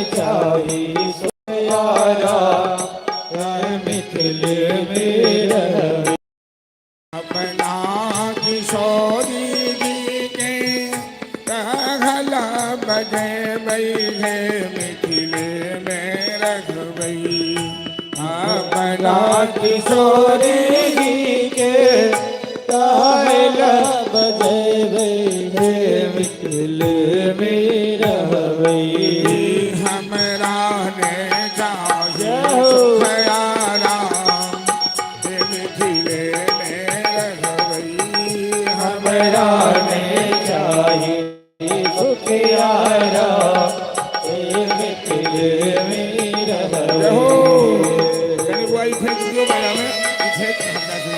चाही सुखियारा मिथिले में रहबै। अपना किशोरी जी के टहल बजेबै हे मिथिले में रहबै। अपना किशोरी जी के टहल बजेबै हे मिथिले में रहबै। हमरा ने चाही जय हो। सुख आराम हे मिथिले में रहबै। हमरा ने चाही सुखियारा हे मिथिले में जय हो। रहबै। कनि बुआ, ई फेंक दियौ बाजामे, ई फेंक हमरा से।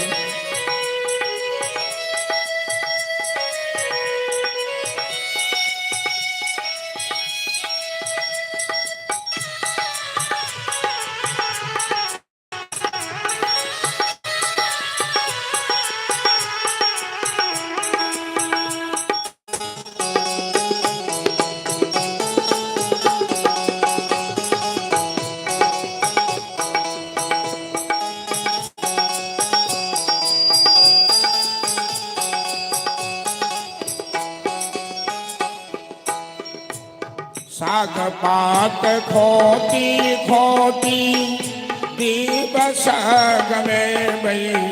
साग पात खोटी खोटी दिवस गमे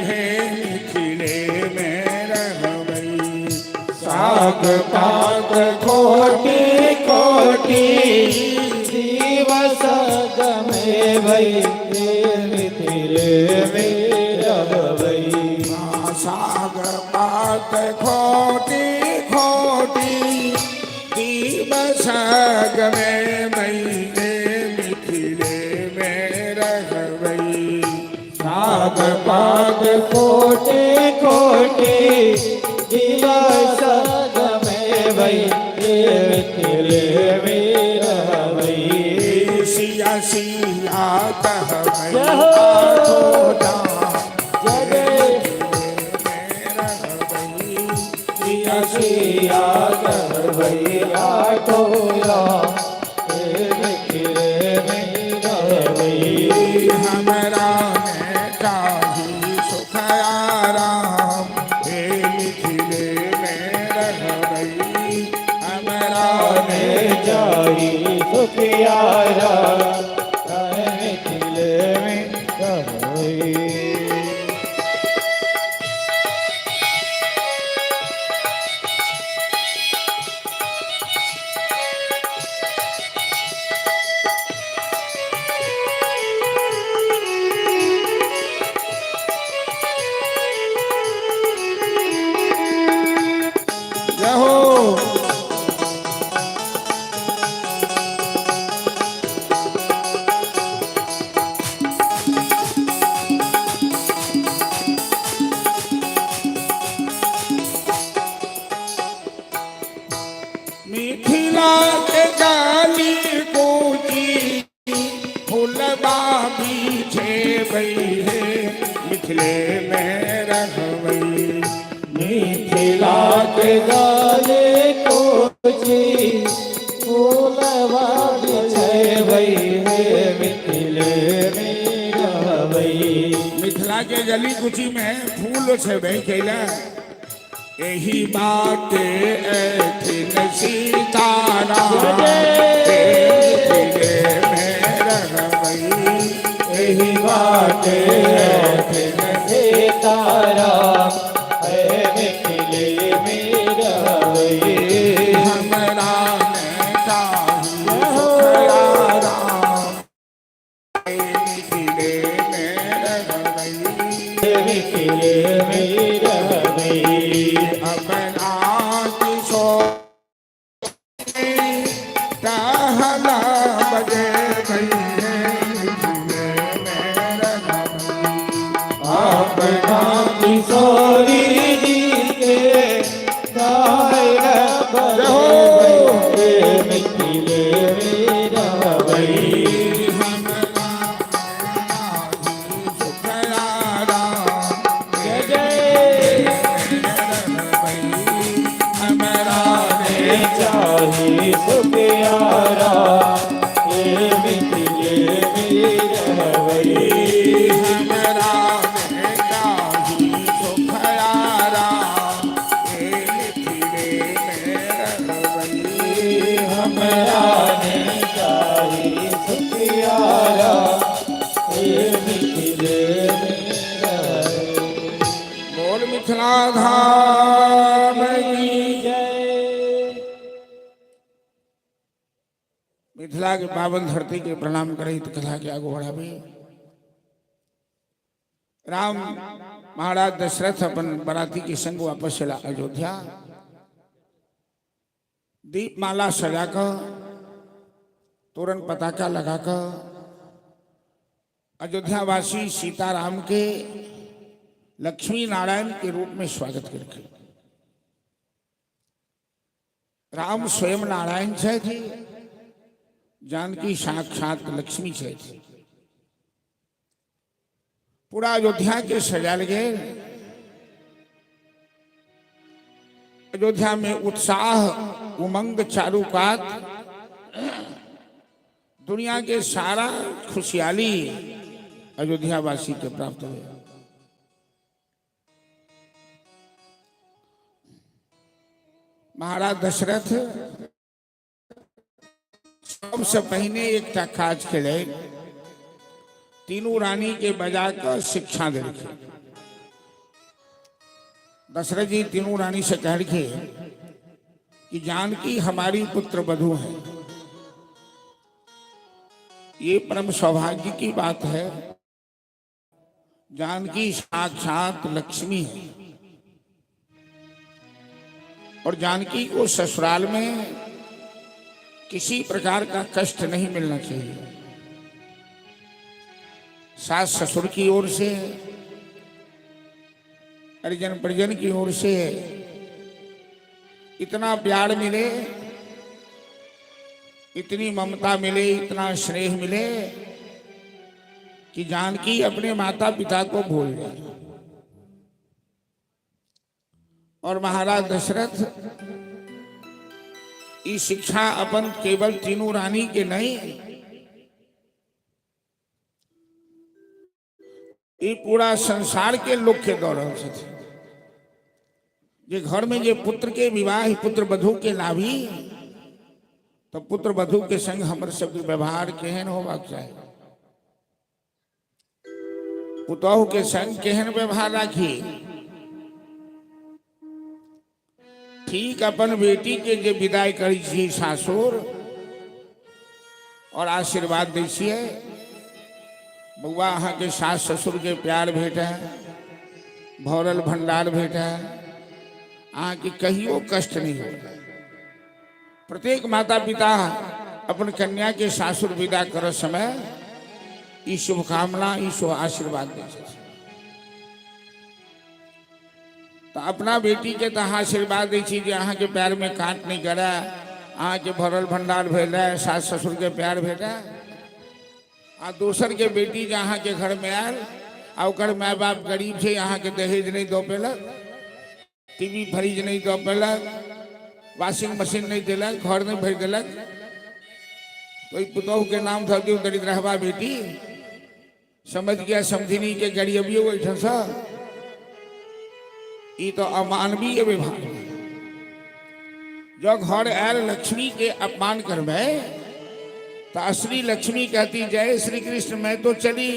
हे मिथिले में रहबै। साग पात खोटी खोटी दिवस गमेबै हे मिथिले में रहबै। साग पात खोटी खोटी दिवस गमे हे मिथिले में रहबै। साग पात खोटे खोटे दिवस गमेबै हे मिथिले में रहबै। सिया सिया कहबै जय हो। आठो धाम जय जय। सिया सिया कहबै आठो राम हे मिथिले में रहबै। हमरा ने चाही सुख आराम हे मिथिले में रहबै। हमरा ने ने चाही सुखियारा मिथिले में रहबै। जय हो। मिथिला के गली कूची फुलबा बिछेबै हे मिथिले में रहबै। मिथिला के गली कूची फूलवा बिछेबै हे मिथिले में रहबै। मिथिला के गली कुची में फूल छेबै कैला एही बाटे एथिन सीताराम हे मिथिले में रहबै। एही बाटे एथिन सीताराम हे मिथिले में रहबै। हमरा ने चाही सुख आराम हे मिथिले में रहबै। मिथिले में रहबै। अपना किशोर टहल बजेबै हे मिथिले में रहबै। अपना किशोरी जी के टहल बजेबै हे मिथिले में रहबै। हमरा सुख आराम जय जय। हमरा चाही सुखियारा हे मिथिले में रहबै। हमरा ने चाही सुख आराम, हे मिथिले में रहबै। हमरा ने चाही सुख आराम, हे मिथिले में रहबै। बोल मिथिला धाम की। जय। मिथिला के पावन धरती के प्रणाम करैत कथा के आगू बढ़ाबी। राम महाराज दशरथ अपन बराती के संग वापस चला अयोध्या। दीपमाला सजा कऽ, तोरण पताका लगा कऽ अयोध्यावासी सीताराम के लक्ष्मी नारायण के रूप में स्वागत करके। राम स्वयं नारायण छथि, जानकी साक्षात लक्ष्मी छथि। पूरा अयोध्या के सजायल गेल। अयोध्या में उत्साह उमंग चारू कात, दुनिया के सारा खुशहाली अयोध्यावासी के प्राप्त हुए। महाराज दशरथ सबसे पहिने एकटा काज केलनि, तीनू रानी के बजा कऽ शिक्षा देलखिन। दशरथ जी तीनू रानी से कहलखिन कि जानकी हमारी पुत्र वधु है, ये परम सौभाग्य की बात है। जानकी साक्षात लक्ष्मी है और जानकी को ससुराल में किसी प्रकार का कष्ट नहीं मिलना चाहिए। सास ससुर की ओर से, परिजन परिजन की ओर से इतना प्यार मिले, इतनी ममता मिले, इतना स्नेह मिले कि जानकी अपने माता पिता को भूल जाए। और महाराज दशरथ ई शिक्षा अपन केवल तीनू रानी के नहीं, ई पूरा संसार के लोग के दऽ रहल छथिन जे घर में जे पुत्र के विवाह, पुत्र वधु के लाभी, तो पुत्र वधु के संग हमर सबके व्यवहार केहन होबाक चाही, पुतहु के संग केहन व्यवहार राखी। ठीक अपन बेटी के जे विदाई करै छियै सासुर और आशीर्वाद दै छियै, बौआ अहाँके सास ससुर के प्यार भेटै, भरल भंडार भेटै, अहाँके कहियो कष्ट नहीं हो। प्रत्येक माता पिता अपन कन्या के सासुर विदा कर समय ई शुभकामना, ई शुभ आशीर्वाद दै छथिन। तऽ अपना बेटीके तऽ अहाँ आशीर्वाद दै छी जे अहाँके पैरमे काँट नहि गड़ै, अहाँके भरल भंडार भेटै, सास ससुरके प्यार भेटै। आ दोसरके बेटी जे अहाँके घरमे आयल आ ओकर माय बाप गरीब छै, अहाँके दहेज नहि दऽ पेलक, टीवी फ्रिज नहि दऽ पेलक, वाशिंग मशीन नहि देलक, घर नहि भरि देलक, ओहि पुतोहुके नाम धऽ दियौ दरिद्रहबा बेटी। समझ गया समधिनी के गरियबियो ओहिठामसँ। ई तऽ अमानवीय व्यवहार। जब घर आयल लक्ष्मी के अपमान करबै तो असली लक्ष्मी कहती जय श्री कृष्ण मैं तो चली।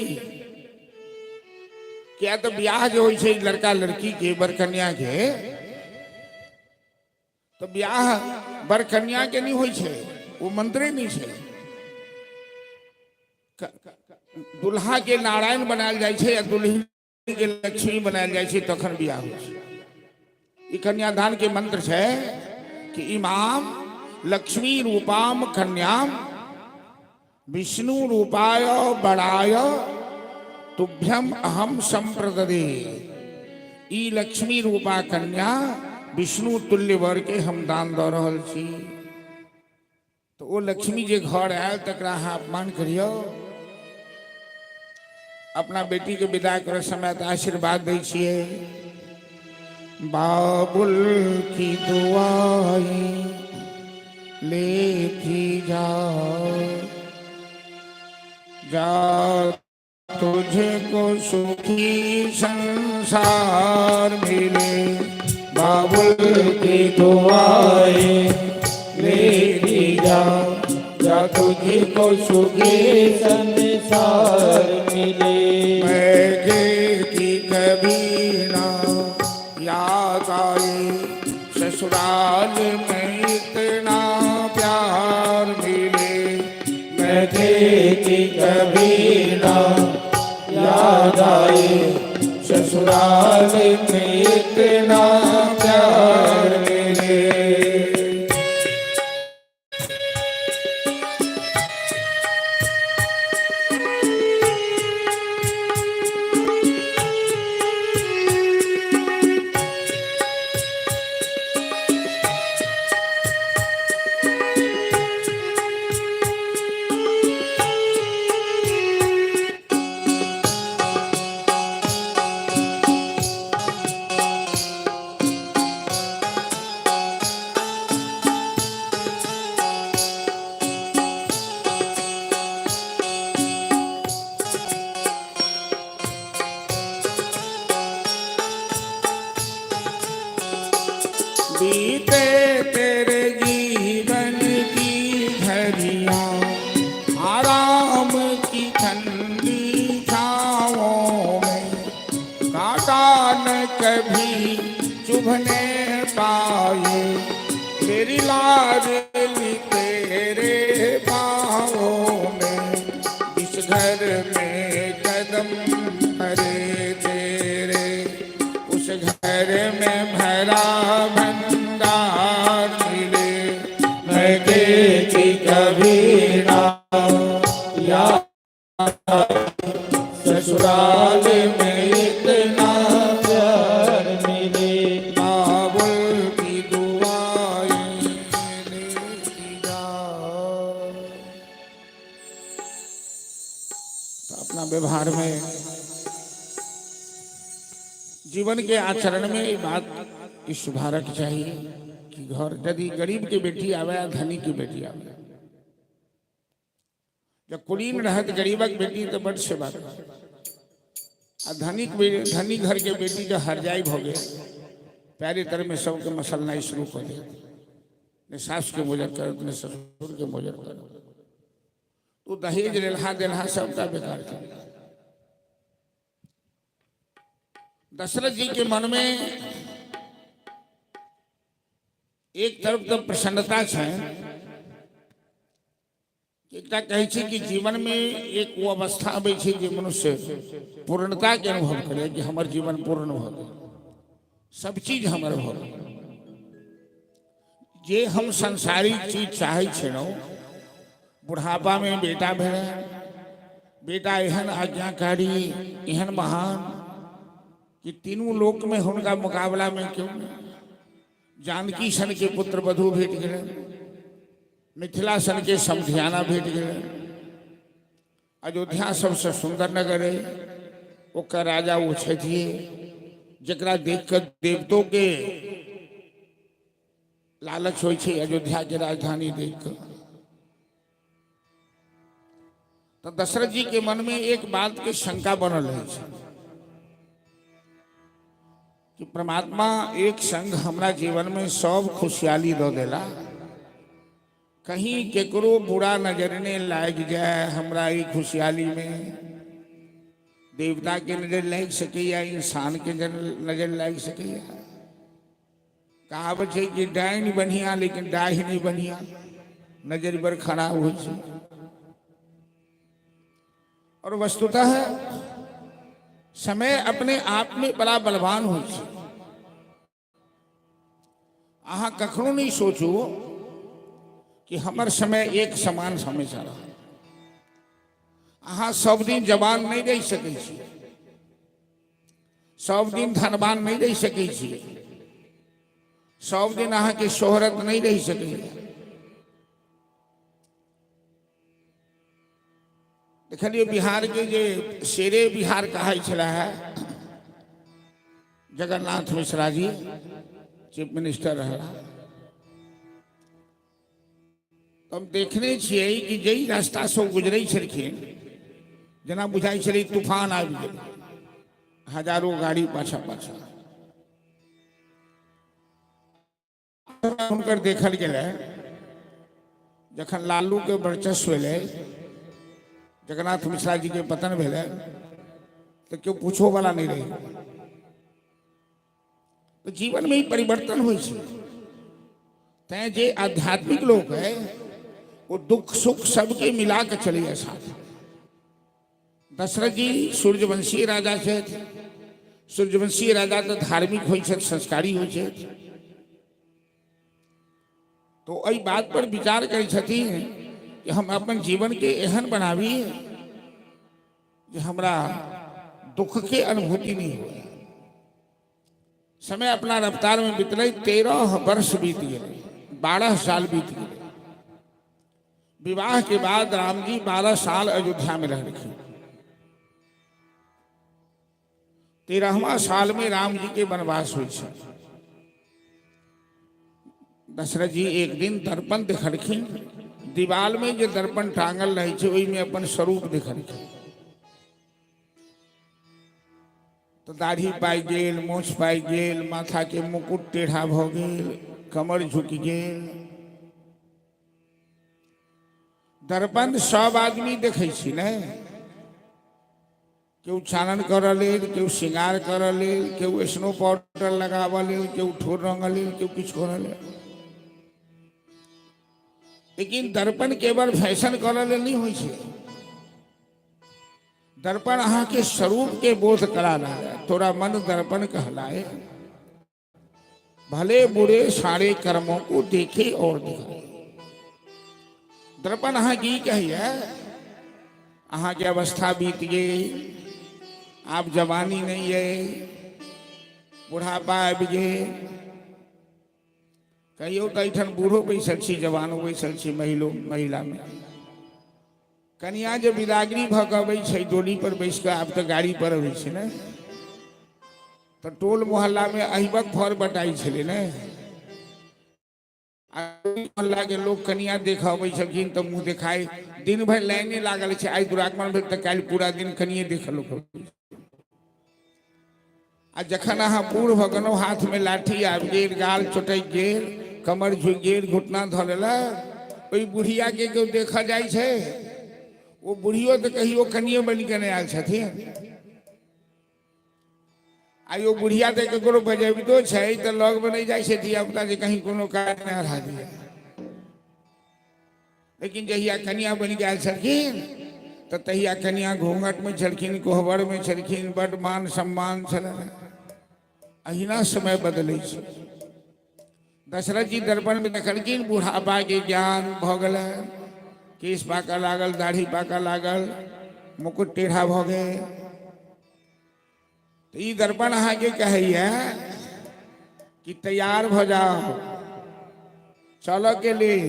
क्या तो ब्याह जो होइ छै लड़का लड़की के, बर कन्या के, तो ब्याह बर कन्या के नहीं होइ छै, वो मंत्रे नहीं छै। दुल्हा के नारायण बनायल जाइ छै आ दुल्हिन के लक्ष्मी बनायल जाइ छै, तखन बियाह होइ छै। ई कन्यादान के मंत्र छै कि इमाम लक्ष्मी रूपाम कन्याम विष्णु रूपाय बड़ाय तुभ्यम अहम संप्रददे। ई लक्ष्मी रूपा कन्या विष्णु तुल्य वर के हम दान दऽ रहल छी। तऽ ओ लक्ष्मी जे घर आयल तकरा अहाँ अपमान करियौ। अपना बेटी के विदा करऽ समय तऽ आशीर्वाद दै छियै, बाबुल की दुआई लेती जाओ। जा तुझको सुखी संसार मिले, बाबुल की दुआएं लेती जा, जा तुझको सुखी संसार मिले। मैके की कभी ना याद आए, ससुराल में इतना प्यार मिले। मैके की कभी ना याद आए, ससुराल में इतना प्यार मिले। बीते तेरे जीवन की घड़ियां आराम की ठंडी छाँवों में, कांटा न कभी चुभने पाए, मेरी लाडली तेरे पाँवों में। इस घर में कदम भरे तेरे, उस घर में भरा भंडार मिले। मैके की कभी ना याद, ससुराल में इतना प्यार मिले। बाबुल की दुआएं लेती जा। तो अपना व्यवहार में, जीवन के आचरण में ये बात की सुधारक चाहिए कि घर यदि गरीब के बेटी आवे या धनी की बेटी आवे, जब कुलीन रहत गरीबक बेटी तो बड़ सेवा करत। आ धनिक धनी घर के बेटी जो हरजाई भ गेल, पैरे तर में सबके मसलनाई शुरू कर दे, ने सास के मोजर करत ने ससुर के मोजर करत, तो दहेज लेलहा देलहा सबटा बेकार छै। दशरथ जी के मन में एक तरफ तो प्रसन्नता छै, एकटा कहै छै कि जीवन में एक वो अवस्था अबै छै जे मनुष्य पूर्णता के अनुभव करे कि हमर जीवन पूर्ण भऽ गेल, सब चीज हमर भऽ गेल, जे हम सांसारिक चीज चाहै छलहुँ। बुढ़ापा में बेटा भेलै, बेटा एहन आज्ञाकारी, एहन महान कि तीनू लोक में हुनका मुकाबला में क्यों नहीं। जानकी सन के पुत्र वधु भेट गेलै, मिथिला सन के समधियाना भेट गेलै, अयोध्या सबसे सुंदर नगर है, ओकर राजा ओ छथिए जकरा देख कऽ देवतो के लालच होइ छै अयोध्या के राजधानी देख कऽ। तो दशरथ जी के मन में एक बात के शंका बनल रहै छै कि परमात्मा एक संग हमरा जीवन में सब खुशहाली दऽ देला, कहीं केकरो बुरा नजर ने लागि जाए हमरा ई खुशहाली में। देवता के नजर लागि सकैया, इंसान के नजर लागि सकैया। कहावत छै कि डाइन बढ़िया लेकिन डाहि नहीं बढ़िया, नजर बड़ खराब होइ छै। और वस्तुतः समय अपने आप में बड़ा बलवान होइ छै। अहाँ कखनो नहीं सोचू कि हमर समय एक समान हमेशा रहत। अहाँ सब दिन जवान नहीं रहि सकै छी, सब दिन धनवान नहीं रहि सकै छी, सब दिन अहाँके शोहरत नहीं रहि सकैया। देखलियै बिहार के जे शेरे बिहार कहै छलै है जगन्नाथ मिश्रा जी, चीफ मिनिस्टर रहला, तऽ हम देखने छियै कि जाहि रास्ता से ओ गुजरै छलखिन जेना बुझाइ छलै तूफान आबि गेल, हजारों गाड़ी पाछा पाछा। हुनकर देखल गेलै जखन लालू के वर्चस्व एलै, जगन्नाथ मिश्रा जी के पतन भेलै, तऽ केओ पूछो वाला नहि रहै। तऽ जीवन में ही परिवर्तन होइ छै। तैं जे आध्यात्मिक लोक है वो दुख सुख सबके मिला के चलैए साथ। दशरथ जी सूर्यवंशी राजा छथि। सूर्यवंशी राजा तऽ धार्मिक होइ छथि, संस्कारी होइ छथि। तो एहि बात पर विचार करै छथिन कि हम अपन जीवन के एहन बनाबी जे हमरा दुख के अनुभूति नहीं हुए। समय अपना रफ्तार में बीतलै, 13 वर्ष बीत गेलै, 12 साल बीत गेलै। विवाह के बाद राम जी 12 साल अयोध्या में रहलखिन। 13वां साल में राम जी के वनवास होइ छै। दशरथ जी एक दिन दर्पण देखलखिन, दीवाल में जे दर्पण टांगल रहै छै ओहिमे अपन स्वरूप देखलखिन। तऽ दाढ़ी पाकि गेल, मोछ पाकि गेल, माथा के मुकुट टेढ़ा भऽ गेल, कमर झुकि गेल। दर्पण सब आदमी देखै छी ने, केओ चानन करऽ लेल, केओ श्रृंगार करऽ लेल, केओ स्नो पाउडर लगाबऽ लेल, केओ ठोर रंगऽ लेल, केओ किछु करऽ लेल। लेकिन दर्पण केवल फैशन करऽ लेल नहि होइ छै। दर्पण अहाँके स्वरूप के बोध करा रहा है। तोरा मन दर्पण कहलाए, भले बुरे सारे कर्मों को देखे और दिखाए। दर्पण अहाँके ई कहैया, अहाँके अवस्था बीत गेल, आब जवानी नहीं है, बुढ़ापा आबि गेल। कहियो तऽ एहिठाम बूढ़ो बैसल छी, जवानो बैसल छी, महिलो महिलामे। कनिया जे बिदागरी भऽ कऽ अबै छै डोली पर बैस कऽ, आब तऽ गाड़ी पर अबै छै ने, तऽ टोल मोहल्लामे अहिबक फर बटाइ छलै ने। आ मोहल्लाके लोक कनिया देखऽ अबै छलखिन तऽ मुँह देखाइ दिन भरि लाइने लागल छै। आइ दुरागमन भेल तऽ काल्हि पूरा दिन कनिये देखऽ लोक। आ जखन अहाँ बूढ़ भऽ गेलहुँ, हाथमे लाठी आबि गेल, गाल चोटकि गेल, कमर झुकि गेल, घुटना धऽ लेलक, ओहि बुढ़ियाके केओ देखऽ जाइ छै? ओ बुढ़ियो तऽ कहियो कनिये बनि कऽ नहि आयल छथिन। आ यो बुढ़िया तऽ ककरो बजबितो छै तऽ लगमे नहि जाइ छै धिया पुता जे कहीं कोनो काज नहि हरा दिए। लेकिन जहिया कनिया बनि गेल छलखिन तऽ तहिया कनिया घूंघटमे छलखिन, कोहबरमे छलखिन, बड मान सम्मान छलनि। अहिना समय बदलै छै। दशरथ जी दर्पणमे देखलखिन, बुढ़ापाके ज्ञान भऽ गेलै, केश पाकऽ लागल, दाढ़ी पाकऽ लागल, मुकुट टेढ़ा भऽ गेल। तऽ ई दर्पण अहाँके कहैया कि तैयार भऽ जाओ चलऽ के लेल।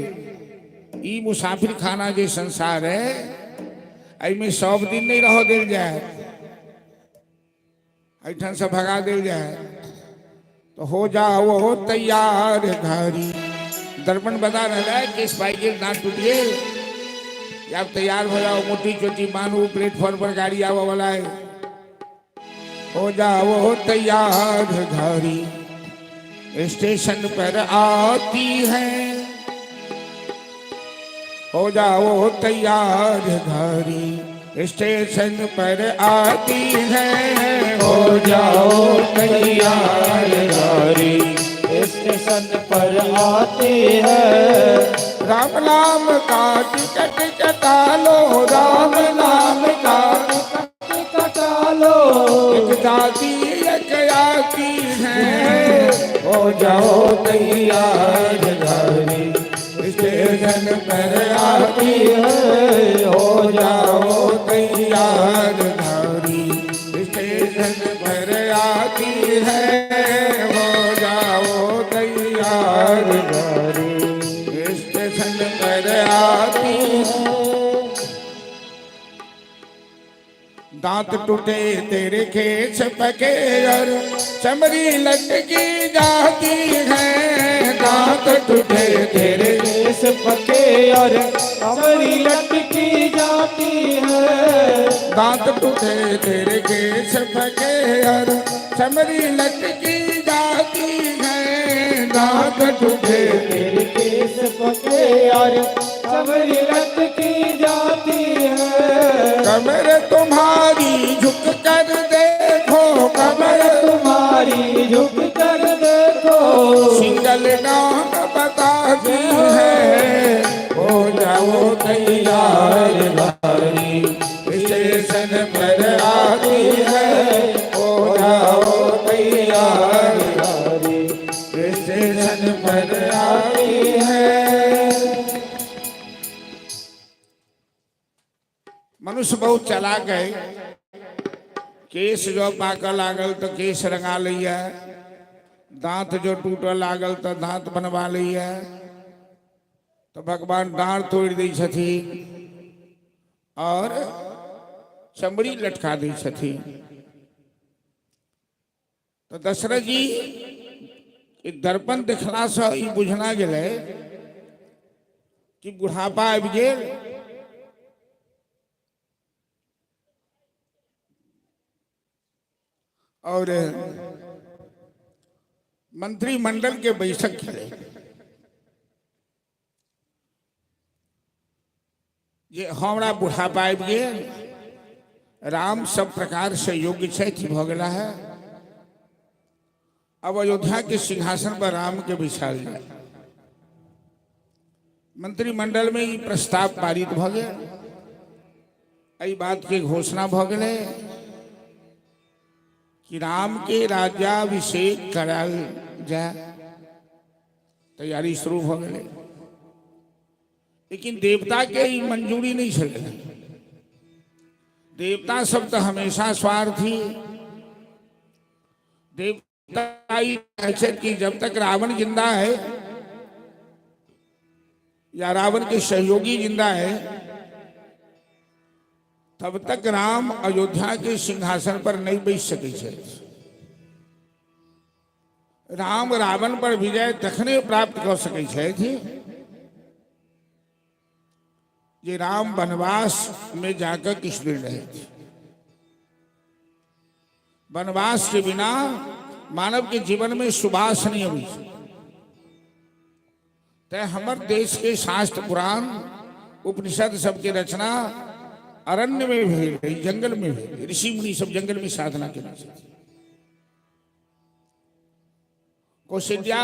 ई मुसाफिर खाना जे संसार है, एहिमे सब दिन नहीं रह देल जाए, एहिठाम से भगा देल जाए। तो हो जाओ हो तैयार घड़ी। दर्पण बता रहा है कि पाई गेल, दांत टूट गेल, आब तैयार हो जाओ, मोटी चोटी बान्हू, प्लेटफॉर्म पर गाड़ी आबऽ वाला है। हो जाओ तैयार घड़ी, स्टेशन पर आती है। हो जाओ तैयार घड़ी, स्टेशन पर आती है। हो जाओ तैयार घड़ी, स्टेशन पर आती है। राम नाम का टिकट कटा लो, राम नाम का टिकट कटा लो, एक जाती एक आती है। हो जाओ तैयार घड़ी, स्टेशन पर आती है। हो जाओ तैयार घड़ी, स्टेशन पर आती है। हो जाओ तैयार घड़ी, स्टेशन पर आती है। दांत टूटे तेरे केस पके और चमड़ी लटकी जाती है। दांत टूटे तेरे केस पके और कमरी लटकी जाती है। दांत टूटे तेरे केस फके और चमड़ी लटकी जाती है। दांत टूटे तेरे केस पके और चमड़ी लटकी जाती है। कमर तुम्हारी झुक कर देखो, कमर कमर तुम्हारी झुक कर देखो, सिंगल डांग बताती है। हो जाओ तैयार भाई, स्टेशन पर आती है। हो जाओ तैयार भाई, स्टेशन पर आती है। मनुष्य बहुत चालाक है। केस जो पाकऽ लागल तऽ केस रंगा लैया, दांत जो टूटऽ लागल तऽ दांत बनवा लैया, तऽ भगवान डाँड़ तोड़ि दै छथिन और चमड़ी लटका दै छथिन। तऽ दशरथ जी ई दर्पण देखलासँ ई बुझना गेलै कि बुढ़ापा आबि गेल। और मंत्रिमंडल के बैठक छलै जे हमरा बुढ़ापा आबि गेल, राम सब प्रकार से योग्य छथि, भऽ गेला है, अब अयोध्या के सिंहासन पर राम के बैसाल जाय। मंत्रिमंडल में ई प्रस्ताव पारित भऽ गेल, एहि बात के घोषणा भऽ गेलै कि राम के राज्याभिषेक करायल जाय। तैयारी शुरू भऽ गेलै, लेकिन देवता के ई मंजूरी नहीं छलै। देवता सब तऽ हमेशा स्वार्थी। देवता ई कहै छथि कि जब तक रावण जिंदा है या रावण के सहयोगी जिंदा है, तब तक राम अयोध्या के सिंहासन पर नहीं बैठ सकै छै। राम रावण पर विजय तखने प्राप्त कऽ सकै छथि जे राम वनवास में जाकर किछु दिन रहे। वनवास के बिना मानव के जीवन में सुबास नहीं अबै छै। तैं हमर देश के शास्त्र पुराण उपनिषद सबके रचना अरण्य में भेल रही, जंगल में भेल। ऋषि मुनि सब जंगल में साधना केने छथि। कौशल्या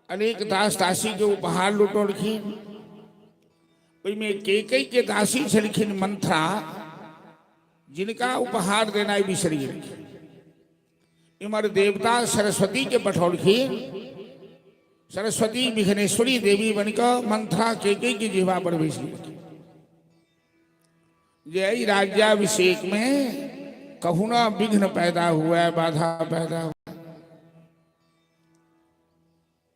अनेक दास दासी के उपहार लुटौलखिन, ओहिमे केकई के दासी छलखिन मंथरा, जिनका उपहार देनाइ बिसरि गेलखिन। इम्हर देवता सरस्वती के पठौलखिन, सरस्वती विघ्नेश्वरी देवी बनकऽ मंथरा केकई के जिह्वा पर बैस गेलखिन जे एहि राज्याभिषेक में कहुना विघ्न पैदा हुआ है, बाधा पैदा हुआ।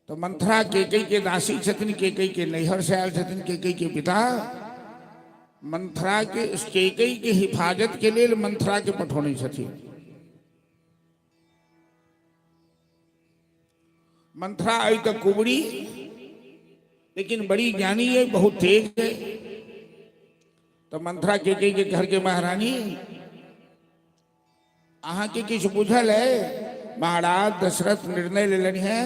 तो मंथरा केकई के दासी छथिन, केकई के नैहर से आयल छथिन। केकई के पिता मंथरा के केकई के हिफाजत के लेल मंथरा के पठौने छथिन। मंथरा अइ तऽ कुबरी, लेकिन बड़ी ज्ञानी है, बहुत तेज है। तो मंथरा केकई के घर के महारानी, अहाँके किछु बुझल है? महाराज दशरथ निर्णय लेलनि है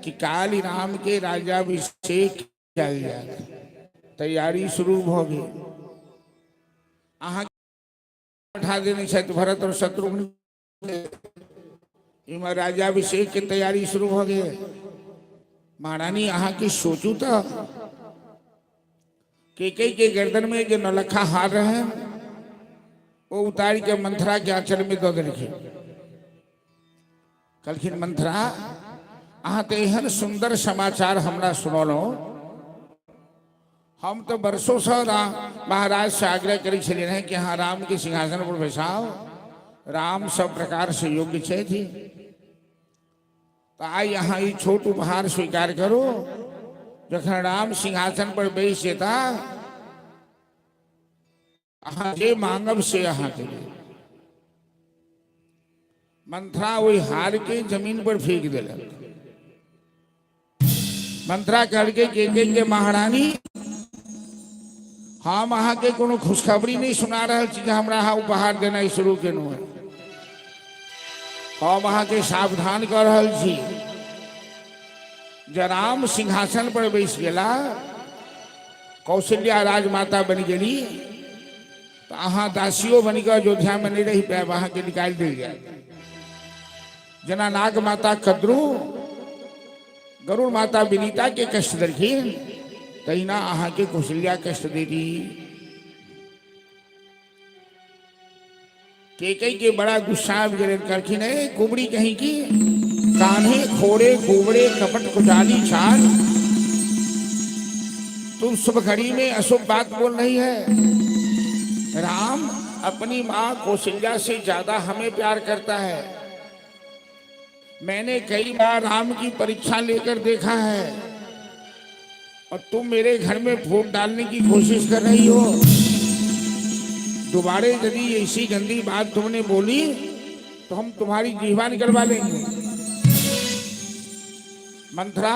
कि काली राम के राज्याभिषेक कयल जाय, तैयारी शुरू भऽ गेल। अहाँ पठा देने छथि भरत और शत्रुघ्न, इम्हर राज्याभिषेक के तैयारी शुरू भऽ गेल। महारानी, अहाँके सोचू तऽ, केकई के गर्दन में जे नौलखा हार रहे, ओ उतारि के मंथरा के आंचल में दऽ देलखिन। कहलखिन, मंथरा, अहाँ तऽ एहन सुन्दर समाचार हमरा सुनौलहुँ, हम तऽ वर्षोसँ महाराज से आग्रह करै छलियै हैं कि अहाँ राम के सिंहासन पर बैसाउ, राम सब प्रकार से योग्य छथि, तऽ आइ अहाँ ई छोट उपहार स्वीकार करू। जखन राम सिंहासन पर बैस जेता, अहाँ जे मांगब से अहाँके देब। मंथरा ओहि हार के जमीन पर फेंक देलक। मंथरा कहलकै के के महारानी, हम अहाँके कोनो खुशखबरी नहि सुना रहल छी जे हमरा अहाँ उपहार देनाइ शुरू केलहुँ हेँ। हम अहाँके सावधान कऽ रहल छी जे राम सिंहासन पर बैस गेला, कौशल्या राजमाता बनि गेली, तऽ अहाँ दासियो बनि कऽ अयोध्यामे नहि रहि पायब, अहाँके निकालि देल जायत। जेना नाग माता कद्रू गरुड़ माता विनीता के कष्ट देलखिन, तहिना अहाँके कौशल्या कष्ट देती। केकई के बड़ा गुस्सा आबि गेलनि, कहलखिन ए कुबड़ी कहीं की, कान्हे खोड़े कुबड़े कपट कुचाली चाल, तुम शुभ घड़ी में अशुभ बात बोल रही है। राम अपनी माँ कौशल्या से ज्यादा हमें प्यार करता है। मैंने कई बार राम की परीक्षा लेकर देखा है और तुम मेरे घर में फूट डालने की कोशिश कर रही हो। दोबारे यदि ऐसी गंदी बात तुमने बोली तो हम तुम्हारी जीवा निकलवा लेंगे। मंथरा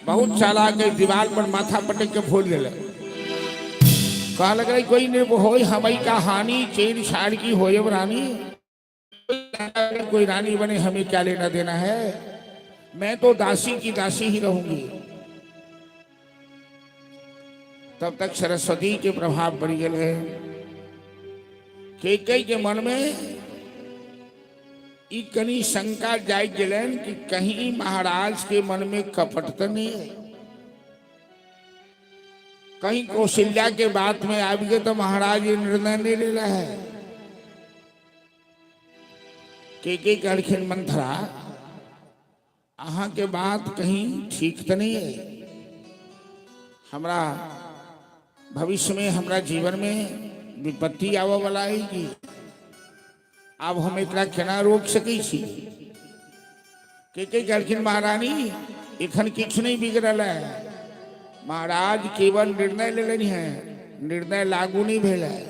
बहुत चालाक है, दीवार पर माथा पटक के फोड़ दिल। कहा लग रही कोई नहीं हो हमारी का हानि, चेर छाड़ की होयब रानी, कोई रानी बने हमें क्या लेना देना है, मैं तो दासी की दासी ही रहूंगी। तब तक सरस्वती के प्रभाव पड़ गए। केकई के मन में ई कनी शंका जाग गेलनि कि कहीं महाराज के मन में कपट तो नहीं है, कहीं कौशल्या के बात में आबि गए तो महाराज ये निर्णय नहीं ले रहा है। के के कहलखिन मंथरा अहाँ के बात कहीं ठीक तो नहीं है, हमरा भविष्य में हमरा जीवन में विपत्ति आवे वाला है कि आब हम एकरा केना रोक सकै छी। के के कहलखिन महारानी एखन किछु नहीं बिगड़ल है, महाराज केवल निर्णय लेलनि है, निर्णय लागू नहीं भेल है।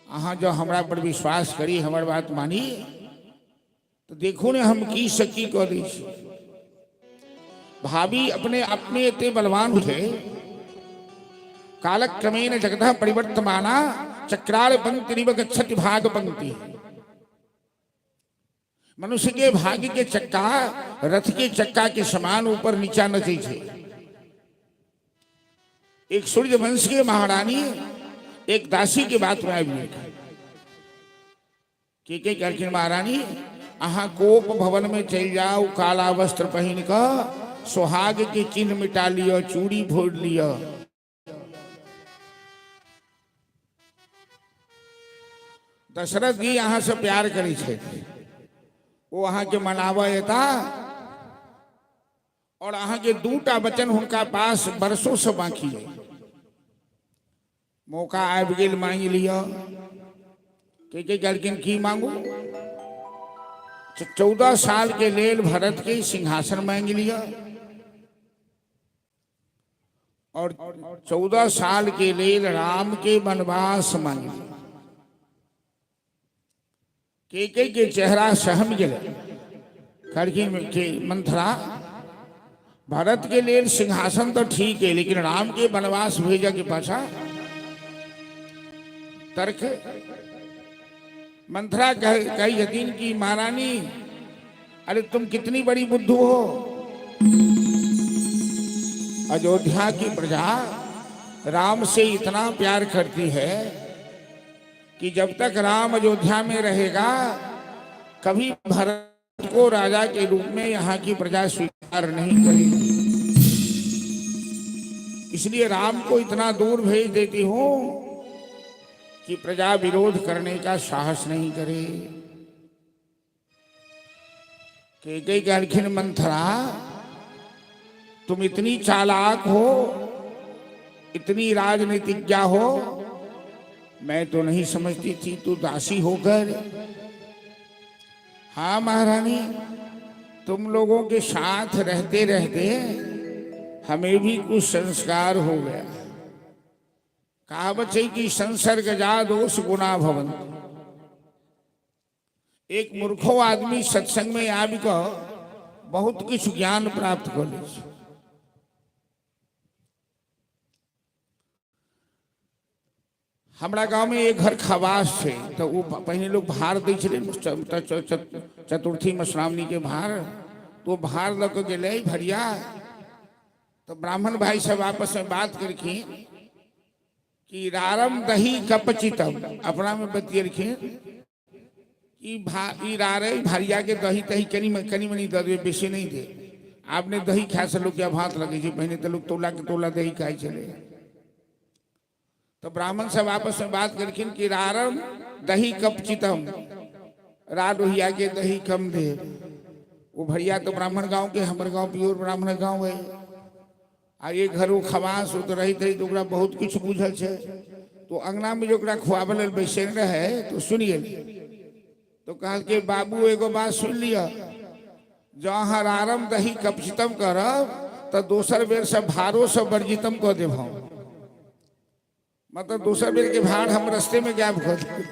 अहाँ जो हमरा पर विश्वास करी, हमर बात मानी, तो देखू ने हम की से की कऽ दै छी। भाभी अपने आप में एते बलवान थे। कालक्रमेण जगत परिवर्तमाना चक्राल पंक्ति निव गच्छति भाग पंक्ति। मनुष्य के भाग्य के चक्का रथ के चक्का के समान ऊपर नीचा नचै छै। एक सूर्य वंश के महारानी एक दासी के बात में आबि गेल। के कहलखिन महारानी अहाँ कोप भवन में चलि जाउ, काला वस्त्र पहिन कऽ सोहाग के चिन्ह मिटा लिअ, चूड़ी फोड़ लिअ। दशरथ जी अहाँ से प्यार करै छथि, ओ अहाँके मनाबऽ एता और अहाँके दूटा वचन हुनका पास वर्षों से बाकी है। मौका आबि गेल, मांगि लिअ। के के कहलखिन की मांगू, 14 साल के लेल भरत के सिंहासन मांगि लिअ और 14 साल के लेल राम के वनवास मांगि लिअ। के के चेहरा सहम गेलै। कहलखिन के मंथरा भरत के लेल सिंहासन तो ठीक है, लेकिन राम के वनवास भेजऽ के पाछा तर्क। मंथरा कही छथिन कि महारानी अरे तुम कितनी बड़ी बुद्धू हो, अयोध्या की प्रजा राम से इतना प्यार करती है कि जब तक राम अयोध्या में रहेगा कभी भरत को राजा के रूप में यहाँ की प्रजा स्वीकार नहीं करेगी। इसलिए राम को इतना दूर भेज देती हूं कि प्रजा विरोध करने का साहस नहीं करे। के के कहलखिन मंथरा तुम इतनी चालाक हो, इतनी राजनीतिज्ञ हो, मैं तो नहीं समझती थी तू दासी होकर। हाँ महारानी, तुम लोगों के साथ रहते रहते हमें भी कुछ संस्कार हो गया। कहावत है कि संसर्ग जा दोष गुणा भवंत। एक मूर्खो आदमी सत्संग में आबि कऽ बहुत किछु ज्ञान प्राप्त कऽ लै छै। हमरा गाँवमे एक घर खवास छै, तऽ ओ पहिने लोक भार दै छलै चतुर्थी मधुश्रावणीके भार, तऽ ओ भार लऽ कऽ गेलै भरिया। तऽ ब्राह्मण भाई सब आपसमे बात केलखिन कि रारम दही कपचितम, अपनामे बतियेलखिन कि ई रारे भरिया के दही तही कनि कनि मनि दऽ देबै, बेसी नहि दे। आब ने दही खाय से लोकके अभात लगै छै, पहिने तऽ लोक तौला के तौला दही खाइ छलै। तो ब्राह्मण सब आपस में बात करखिन कि रारम दही कपचितम, राडोहिया के दही कम दे। वो भैया तो ब्राह्मण गांव के, हमर गांव प्योर ब्राह्मण गांव है, आ एक घर वो खवास वो तो रहित रही तो ओकरा बहुत कुछ बुझल छै। तो अंगना में जो ओकरा खुआबे लेल बैसल रहे तो सुनि गेल, तो कहलकै बाबू एगो बात सुन लिअ, जँ अहाँ रारम दही कपचितम करब तऽ दोसर बेर से भारो से वर्जितम कऽ देब हम, मतलब दोसर बेर के भार हम रस्ते में गायब कऽ देब।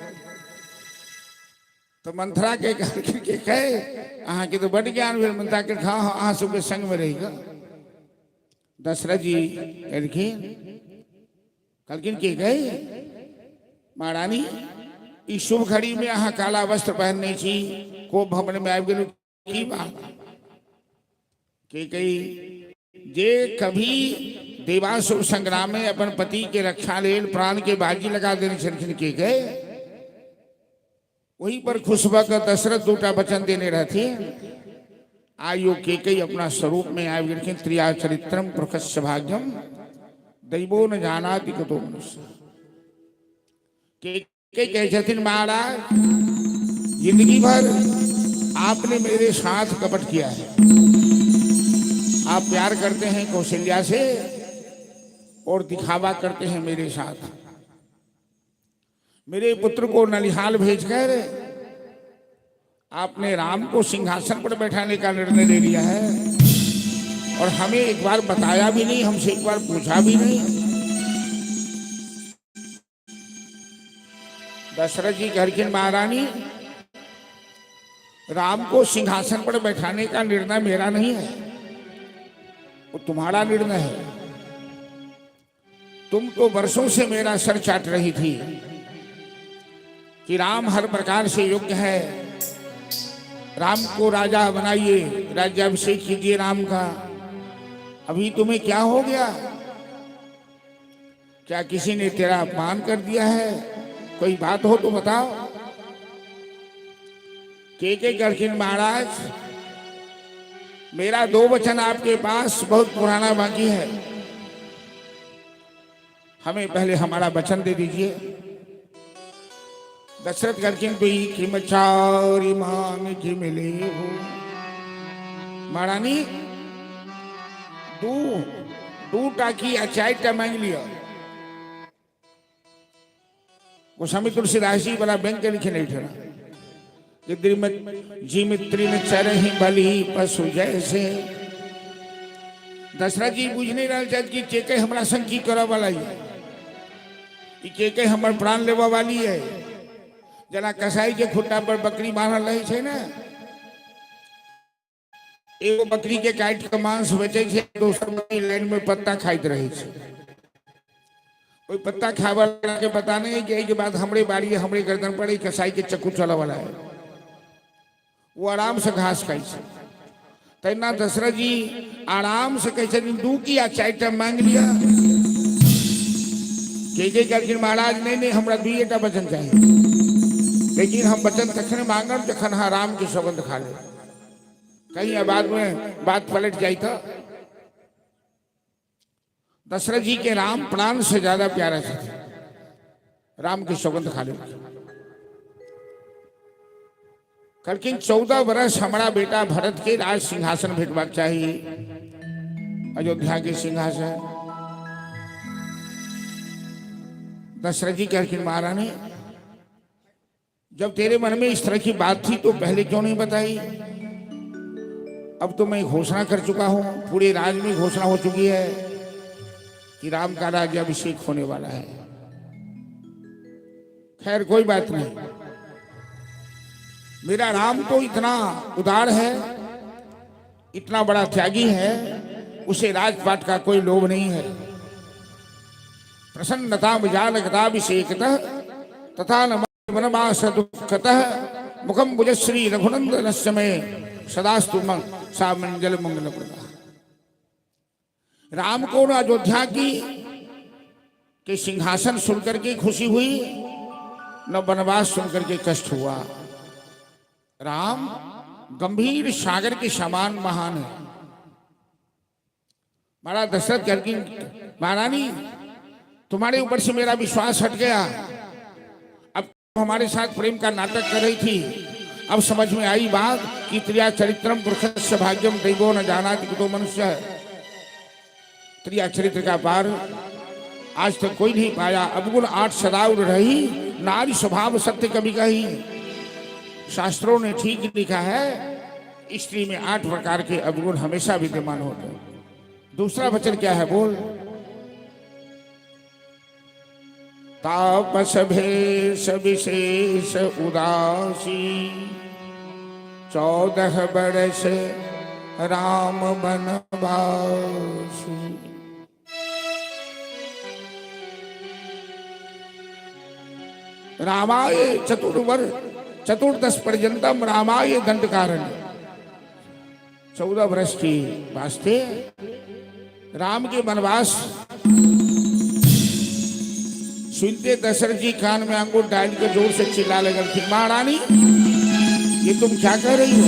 तऽ मंथरा के कहलखिन कि कहे अहाँके तऽ बड्ड ज्ञान भेल। मंथरा के खा अहाँ सबके संग में रहि कऽ दशरथ जी एलखिन, कहलखिन कि गई महारानी ई शुभ घड़ी में अहाँ काला वस्त्र पहनने छी, कोप भवन में आबि गेलहुँ, की बात? के कही जे कभी देवासुर संग्राम में अपन पति के रक्षा लेल प्राण के बाजी लगा देने छलखिन के गए, वही पर खुश भऽ कऽ दशरथ दूटा वचन देने रहथिन। आयो के कई अपना स्वरूप में आबि गेलखिन। त्रिया चरित्रम प्रकस्य भाग्यम दैवो न जानाति कतो मनुष्य। के के कहै छथिन महाराज जिंदगी भर आपने मेरे साथ कपट किया है, आप प्यार करते हैं कौशल्या से और दिखावा करते हैं मेरे साथ। मेरे पुत्र को नलिहाल भेजकर आपने राम को सिंहासन पर बैठाने का निर्णय ले लिया है और हमें एक बार बताया भी नहीं, हमसे एक बार पूछा भी नहीं। दशरथ जी कहलखिन महारानी राम को सिंहासन पर बैठाने का निर्णय मेरा नहीं है, वो तुम्हारा निर्णय है। तुम तो वर्षों से मेरा सर चाट रही थी कि राम हर प्रकार से योग्य है, राम को राजा बनाइए, राज्याभिषेक कीजिए राम का। अभी तुम्हें क्या हो गया? क्या किसी ने तेरा अपमान कर दिया है? कोई बात हो तो बताओ। के कहलखिन महाराज मेरा दो वचन आपके पास बहुत पुराना बाकी है, हमें पहले हमारा वचन दे दीजिए। दशरथ कहलखिन दुई किम चारि मांग की मिले हो। महारानी दू दूटा की आ चारिटा मांगि लिअ। गोस्वामी तुलसीदास जी वाला बैंक के लिखे नहीं ठहरा कि जिमित्री ने चरही बलि पशु जैसे। दशरथ जी बुझ नहीं रहल छथि कि के के हमरा संग की करऽ वाला है, ई के के हमर प्राण लेबऽ वाली है। जेना कसाई के खुट्टा पर बकरी बान्हल रहै छै ने, एगो बकरी के काटि के मांस बेचै छै, दोसर बकरी लाइन में पत्ता खाइत रहै छै। ओहि पत्ता खाय वाला के पता नहीं है कि एहि के बाद हमरे बारी है, हमरे गर्दन पर ई कसाई के चक्कू चलऽ वाला है। वो आराम से घास खाइ छै। तहिना दशरथ जी आराम से कहै छथिन दू की आ चारिटा मांगि लिअ। के के कहलखिन महाराज नहीं नहीं हमरा दुइएटा वचन चाही, लेकिन हम वचन तखने मांगब जखन अहाँ राम के सौगंध खा लेब, कहीं बाद में बात पलट जाए तो। दशरथ जी के राम प्राण से ज्यादा प्यारा थे, राम की सौगंध खा ले। कहलखिन 14 वर्ष हमारा बेटा भरत के राज सिंहासन भेटबाक चाहिए, अयोध्या के सिंहासन। दशरथ जी कहलखिन महारानी जब तेरे मन में इस तरह की बात थी तो पहले क्यों नहीं बताई? अब तो मैं घोषणा कर चुका हूं, पूरे राज में घोषणा हो चुकी है कि राम का राज्याभिषेक होने वाला है। खैर कोई बात नहीं, मेरा राम तो इतना उदार है, इतना बड़ा त्यागी है, उसे राजपाट का कोई लोभ नहीं है। प्रसन्नता जानकताभिषेकतः तथा न वनवास दुःखतः मुखम भुजश्री रघुनंदनस्य में सदास्तु सा मंजल मंगल प्रदा। राम को न अयोध्या की के सिंहासन सुनकर के खुशी हुई, न वनवास सुनकर के कष्ट हुआ। राम गंभीर सागर के समान महान है। महाराज दशरथ कहलखिन, महारानी तुम्हारे ऊपर से मेरा विश्वास हट गया। अब हमारे साथ प्रेम का नाटक कर रही थी, अब समझ में आई बात कि त्रिया चरित्रम पुरुषस्य भाग्यम दैवो न जानाति कुतो मनुष्य है। त्रिया चरित्र का पार आज तक कोई नहीं पाया। अवगुण आठ सदा उड़ रही, नारी स्वभाव सत्य कभी कही। शास्त्रों ने ठीक लिखा है, स्त्री में 8 प्रकार के अवगुण हमेशा विद्यमान होते हैं। दूसरा वचन क्या है बोल? तापस भेष विशेष उदासी, 14 बरस राम बनवासी। रामाय चतुर्वर चतुर्दश पर्यंतम रामाय दंडकारण्य। 14 वर्ष की वास्ते राम के वनवास सुनते दशरथ जी कान में अंगूठ डाल के जोर से चिल्ला लगल थी, महारानी ये तुम क्या कह रही हो?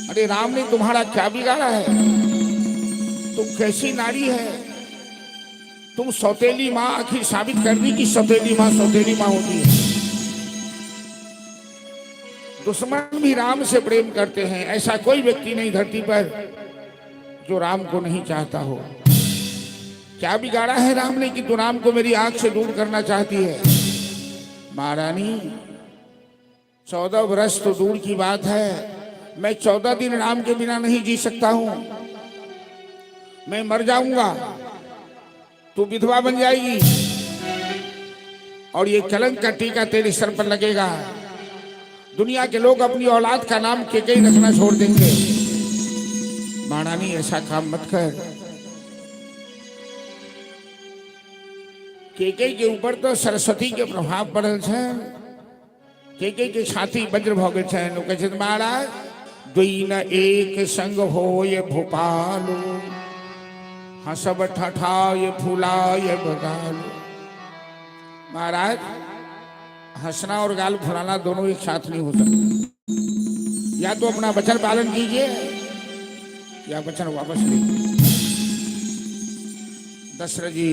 अरे राम ने तुम्हारा क्या बिगाड़ा है? तुम कैसी नारी है? तुम सौतेली माँ, आखिर साबित कर दी कि सौतेली माँ सौतेली माँ होती है। दुश्मन भी राम से प्रेम करते हैं, ऐसा कोई व्यक्ति नहीं धरती पर जो राम को नहीं चाहता हो। क्या बिगाड़ा है राम ने कि तू राम को मेरी आंख से दूर करना चाहती है? महारानी 14 वर्ष तो दूर की बात है, मैं 14 दिन राम के बिना नहीं जी सकता हूं। मैं मर जाऊंगा, तू विधवा बन जाएगी और ये कलंक का टीका तेरे सर पर लगेगा। दुनिया के लोग अपनी औलाद का नाम केकई रखना छोड़ देंगे। महारानी ऐसा काम मत कर। केकई के ऊपर तो सरस्वती के प्रभाव पड़ल छनि, केकई के छाती वज्र भऽ गेल छनि। ओ कहै छथि, महाराज दुई न एक संग होय भोपालो, हंसब ठठाय फुलाय बगालो। महाराज हंसना और गाल फुलाना दोनों एक साथ नहीं हो सकते। या तो अपना वचन पालन कीजिए या वचन वापस लीजिए। दशरथ जी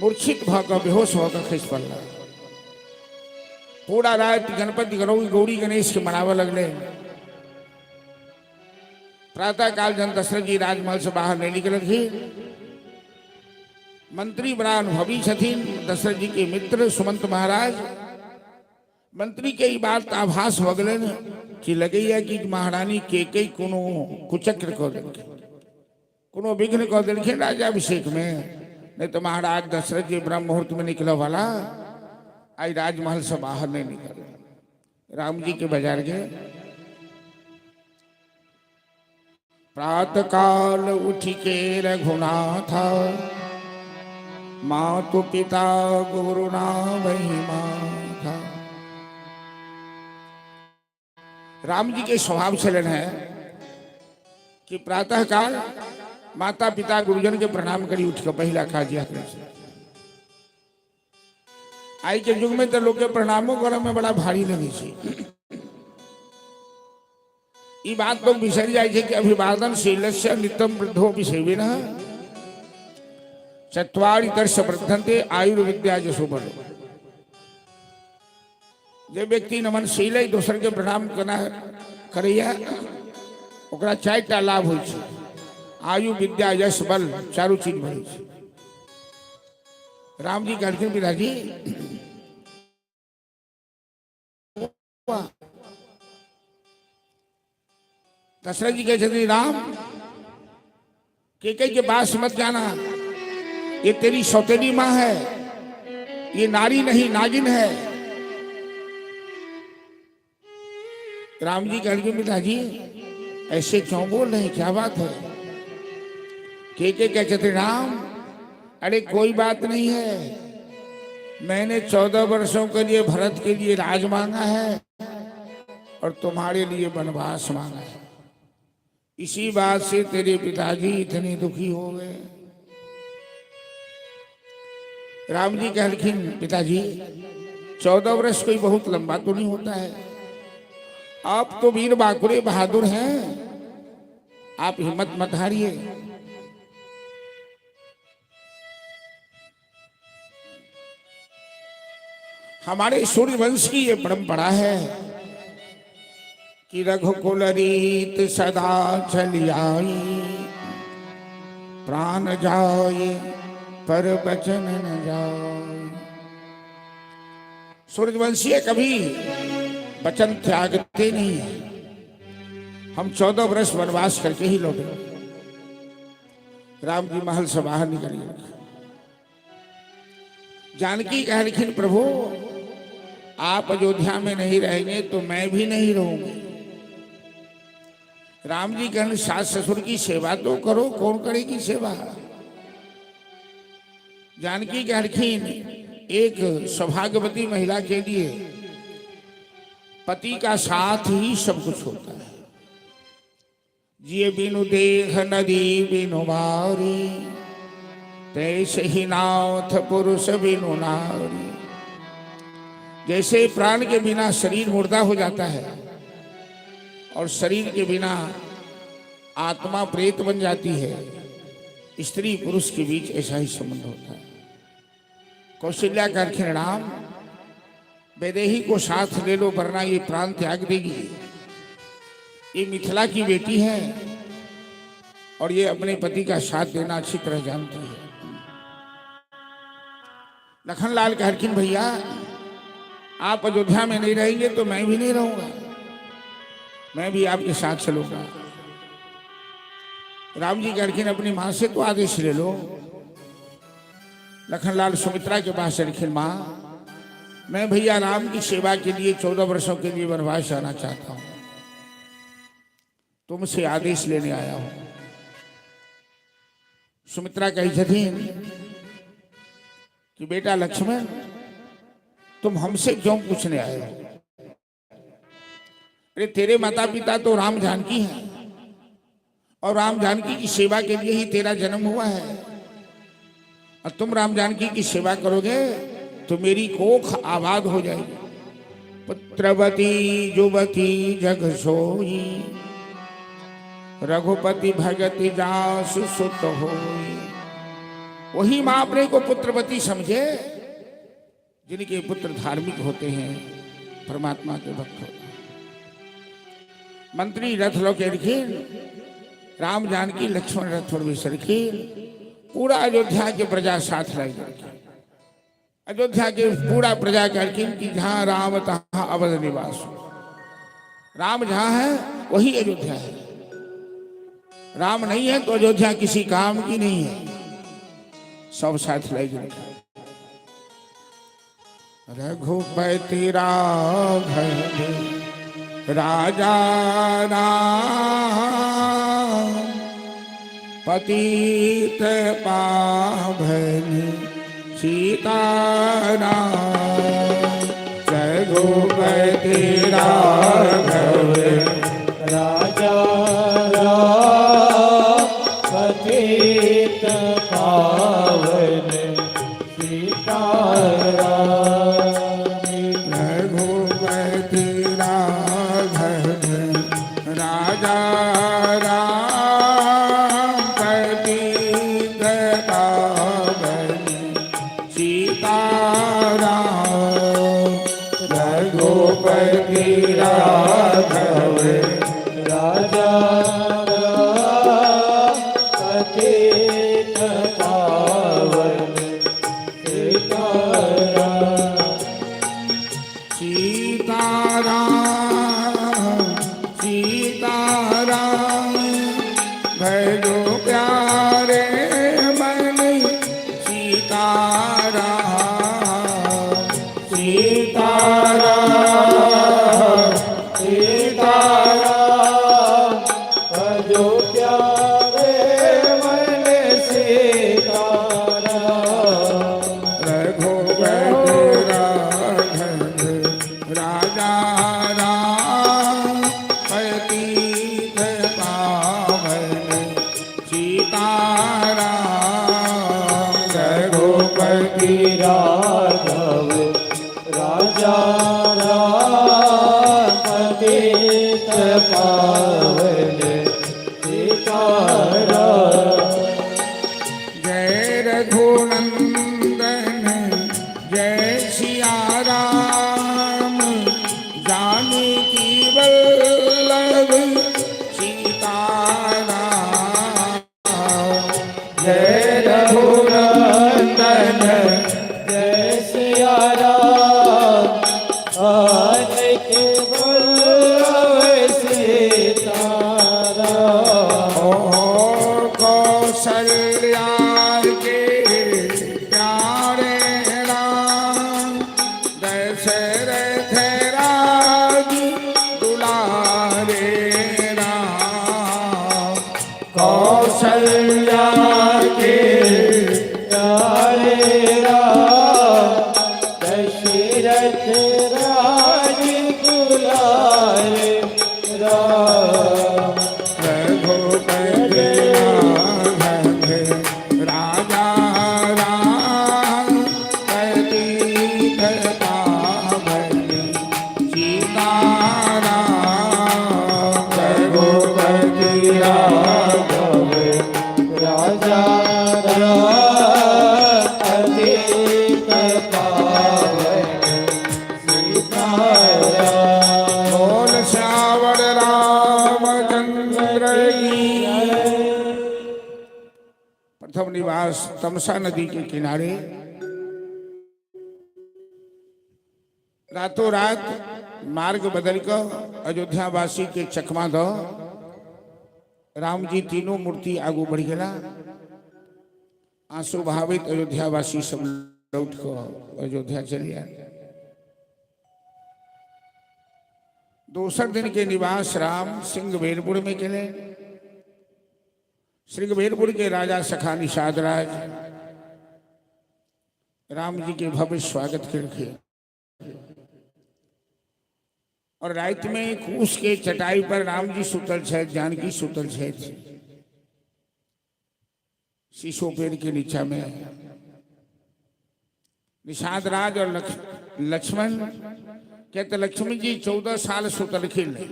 मूर्छित भऽ कऽ बेहोश भऽ कऽ खसि पड़ला। पूरा राति गणपति गौरी गौरी गणेश के मनाबऽ लगले। प्रातः काल जन दशरथ जी राजमहल से बाहर नहीं निकलखिन। मंत्री बड़ा अनुभवी छथिन, दशरथ जी के मित्र सुमंत महाराज। मंत्री के ई बात आभास भऽ गेलनि कि लगैया कि महारानी केकई कोनो कुचक्र कऽ देलखिन, कोनो विघ्न कऽ देलखिन राज्याभिषेक में। नहीं तो महाराज दशरथ जी ब्रह्म मुहूर्त में निकले वाला आई राजमहल से बाहर नहीं निकल। राम जी के बाजार गए। प्रातः काल उठ के रघुनाथ, मातु पिता गुरु नाम माथा। राम जी के स्वभाव छलनि है कि प्रातः काल माता पिता गुरुजन के प्रणाम करी उठ के पहला काज इएह करै छै। आइ के युग में तो लोग के प्रणामो करे में बड़ा भारी लगे छै। ई बात लोग बिसरि जाइ छै कि अभिवादन शीलस्य नित्यम वृद्धो सेविनः चत्वारि दर्श वर्धन्ते आयुर्विद्या यशो बल। जे व्यक्ति नमनशील है दोसर के प्रणाम करना करैया ओकरा 4टा लाभ होइ छै, आयु विद्या यश बल, चारू चीज बढ़ै छै। राम जी कहलखिन पिताजी दशरथ जी कहै छथिन राम केकई के पास मत जाना, ये तेरी सौतेली माँ है, ये नारी नहीं नागिन है। राम जी कहलखिन पिताजी ऐसे क्यों बोल रहे हैं, क्या बात है? के कहते छथिन राम, अरे कोई बात नहीं है, मैंने 14 वर्षों के लिए भरत के लिए राज मांगा है और तुम्हारे लिए वनवास मांगा है। इसी बात से तेरे पिताजी इतने दुखी हो गए। राम जी कहलखिन पिताजी 14 वर्ष कोई बहुत लंबा तो नहीं होता है, आप तो वीर बाकुरे बहादुर हैं, आप हिम्मत मत हारिए। हमारे सूर्यवंश की ये परंपरा है कि रघुकुल रीत सदा चली आई, प्राण जाए पर बचन न जाए। सूर्यवंशीय कभी वचन त्यागते नहीं है। हम 14 वर्ष वनवास करके ही लौटे। राम जी महल से बाहर निकल गए। जानकी कहलखिन प्रभु आप अयोध्या में नहीं रहेंगे तो मैं भी नहीं रहूंगी। राम जी कहने सास ससुर की सेवा तो करो, कौन करेगी सेवा? जानकी कहलखिन एक सौभाग्यवती महिला के लिए पति का साथ ही सब कुछ होता है। जिए बिनु देह नदी बिनु बारी, तैसे ही नाथ पुरुष बिनु नारी। जैसे प्राण के बिना शरीर मुर्दा हो जाता है और शरीर के बिना आत्मा प्रेत बन जाती है, स्त्री पुरुष के बीच ऐसा ही संबंध होता है। कौशल्या कहलखिन राम वैदेही को साथ ले लो वरना ये प्राण त्याग देगी। ये मिथिला की बेटी है और ये अपने पति का साथ देना अच्छी तरह जानती है। लखनलाल कहलखिन भैया आप अयोध्या में नहीं रहेंगे तो मैं भी नहीं रहूंगा, मैं भी आपके साथ चलूंगा। राम जी कहलखिन अपनी मां से तो आदेश ले लो। लखनलाल सुमित्रा के पास चलखिन, मां मैं भैया राम की सेवा के लिए 14 वर्षों के लिए वनवास जाना चाहता हूं, तुमसे आदेश लेने आया हूं। सुमित्रा कही छथिन कि बेटा लक्ष्मण तुम हमसे क्यों पूछने आए हो? अरे तेरे माता पिता तो राम जानकी हैं और राम जानकी की सेवा के लिए ही तेरा जन्म हुआ है, और तुम राम जानकी की सेवा करोगे तो मेरी कोख आबाद हो जाएगी। पुत्रवती युवती जग सोई, रघुपति भगति जासु सुत होई। वही मां अपने को पुत्रवती समझे जिनके पुत्र धार्मिक होते हैं, परमात्मा के भक्त होते हैं। मंत्री रथ लो के रखीन, राम जानकी लक्ष्मण रथ पर भी सरखीन, पूरा अयोध्या के प्रजा साथ लाई रखी। अयोध्या के पूरा प्रजा कहलखिन कि जहां राम तहां अवध निवास। राम जहां है वही अयोध्या है, राम नहीं है तो अयोध्या किसी काम की नहीं है। सब साथ लाई रखा। रघुपति राघव राजा राम, पतित पावन सीताराम। रघुपति राघव राजा राम, पतित पावन सीताराम। रघुपति राघव राजा राम, पतित पावन सीताराम। रघुपति राघव राजा राम, पतित पावन सीताराम। सीताराम सीताराम भजो प्यारे मन सीताराम। सीताराम सीताराम। रघुपति राघव राजा राम पतित पावन सीताराम। जय रघुनंदन जय सिया राम, जानकी वल्लभ सीताराम। जय रघुनंदन जय सिया राम, जानकी वल्लभ सीताराम। ओ कौशल्या के प्यारे राम, दशरथ राज दुलारे राम। कौशल्या के प्यारे राम, दशरथ राज दुलारे राम। रघुपति राघव राजा राम, पतित पावन सीताराम। रघुपति राघव राजा राम, पतित पावन सीताराम। बोल श्यावर रामचंद्र की। प्रथम निवास तमसा नदी के किनारे। रातों रात मार्ग बदल कर अयोध्यावासी के चकमा दो राम जी तीनों मूर्ति आगू बढ़ गया। आंसू बहावित अयोध्यावासी सब लौट कर अयोध्या चले आए। दोसर दिन के निवास राम सिंहबेरपुर में चले। श्रृंगवेरपुर के राजा सखा निषाद राज राम जी के भव्य स्वागत के रखे और रात में कुश के चटाई पर राम जी सुतल छथि, जानकी सुतल छथि, शीशो पेड़ के नीचा में। निषाद राज और लक्ष्मण कहते लक्ष्मण जी 14 साल सुतलखिन नहीं,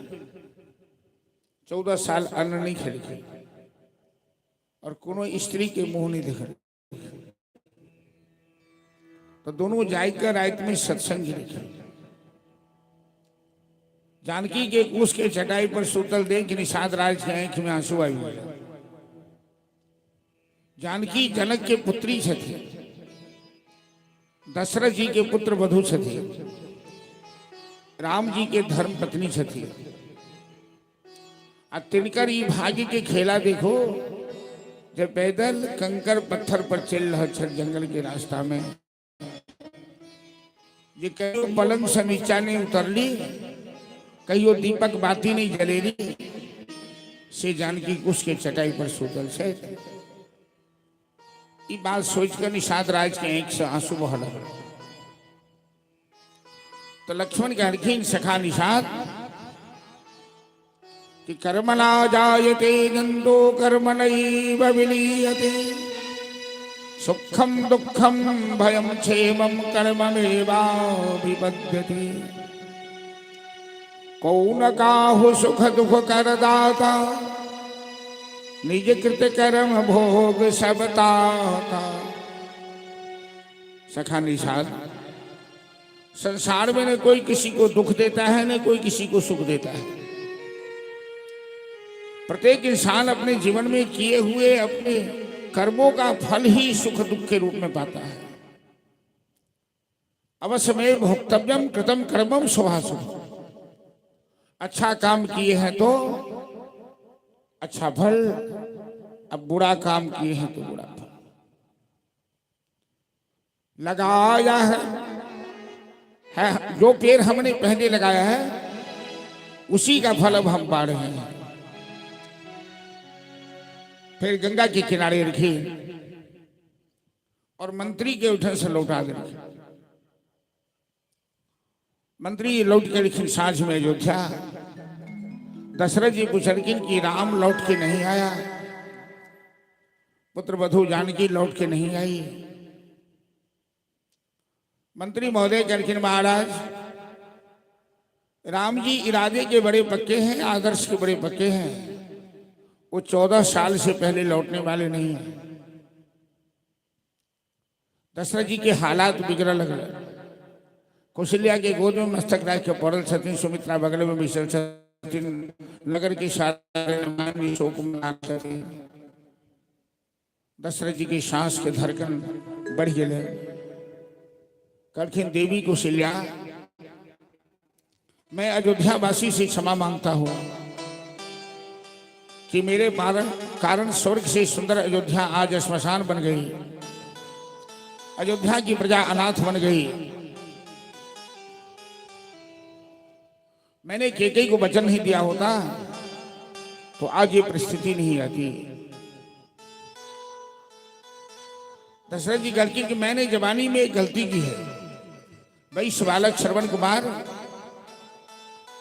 14 साल अन्न नहीं खेलखिन और कोनो स्त्री के मुंह नहीं देखल, तो दोनों जाकर रात में सत्संग लिखे। जानकी के कुश के चटाई पर सुतल देख निषाद राज के आंख में आंसू आई हुए। जानकी जनक के पुत्री छथि, दशरथ जी के पुत्र वधु छथि, राम जी के धर्म पत्नी छथि, आ तिनकर ई भाग्य के खेला देखो, जब पैदल कंकर पत्थर पर चल रहा छल जंगल के रास्ता में, जे कहियो पलंग से नीचा नहीं उतरली, कहियो दीपक बाती नहीं जलेली, से जानकी कुश के चटाई पर सुतल छै। ई बात सोच कर निषाद राज के आंख से आंसू बह लगल। तो लक्ष्मण कहलखिन सखा निषाद कि कर्मणा जायते जंतो कर्मणैव विलीयते, सुखम दुखम भयम क्षेमम कर्ममेवाभिपद्यते। कौन काहु सुख दुख कर दाता, निज कृत कर्म भोग सब ताता। सखा निषाद, संसार में न कोई किसी को दुख देता है न कोई किसी को सुख देता है। प्रत्येक इंसान अपने जीवन में किए हुए अपने कर्मों का फल ही सुख दुख के रूप में पाता है। अवश्य में भोक्तव्यम कृतम कर्मम शुभाशुभ। अच्छा काम किए हैं तो अच्छा फल, अब बुरा काम किए हैं तो बुरा फल। लगाया है जो पेड़ हमने पहले लगाया है उसी का फल अब हम पा रहे हैं। फिर गंगा के किनारे रखी और मंत्री के उठन से लौटा दे। मंत्री लौट के लिखी साँझ में अयोध्या। दशरथ जी पूछलखिन कि राम लौट के नहीं आया, पुत्र वधु जानकी लौट के नहीं आई। मंत्री महोदय कहलखिन, महाराज, राम जी इरादे के बड़े पक्के हैं, आदर्श के बड़े पक्के हैं, वो 14 साल से पहले लौटने वाले नहीं हैं। दशरथ जी के हालात बिगड़ लगल। कौशल्या के गोद में मस्तक राख के पड़ल छथिन, सुमित्रा बगल में बैसल छथिन, नगर के सारे भी शोक मना छथिन। दशरथ जी के सांस के धड़कन बढ़ गेलै। कहलखिन, देवी कौशल्या, मैं अयोध्यावासी से क्षमा मांगता हूं कि मेरे कारण स्वर्ग से सुंदर अयोध्या आज श्मशान बन गई, अयोध्या की प्रजा अनाथ बन गई। मैंने केकई को वचन नहीं दिया होता तो आज ये परिस्थिति नहीं आती। दशरथ जी गलती कि मैंने जवानी में एक गलती की है। भाई, बालक श्रवण कुमार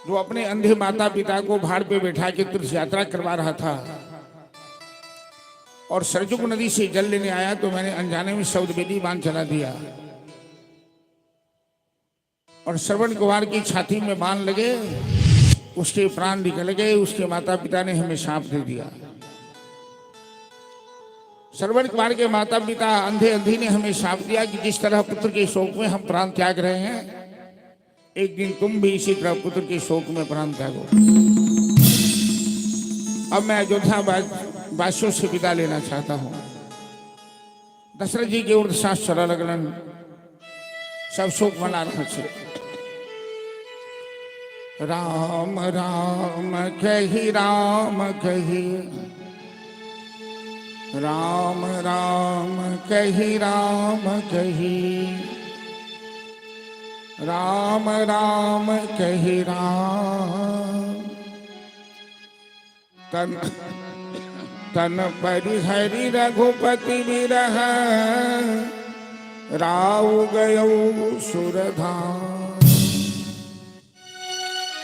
जो अपने अंधे माता पिता को भाड़ पे बैठा के तीर्थ यात्रा करवा रहा था और सरजुग नदी से जल लेने आया तो मैंने अनजाने में शब्द बाण चला दिया और श्रवण कुमार की छाती में बाण लगे, उसके प्राण निकल गए। उसके माता पिता ने हमें शाप दे दिया। श्रवण कुमार के माता पिता अंधे अंधी ने हमें शाप दिया कि जिस तरह पुत्र के शोक में हम प्राण त्याग रहे हैं, एक दिन तुम भी इसी तरह पुत्र के शोक में प्राण त्यागो। अब मैं अयोध्या वासियों से विदा लेना चाहता हूं। दशरथ जी के उर्द सांस चला लगलन। सब शोक मना रहा छे। राम राम कही, राम कही, राम राम कही, राम कही, राम राम कही, राम तन तन परिहरि रघुपति बिरह राउ गयौ सुरधाम।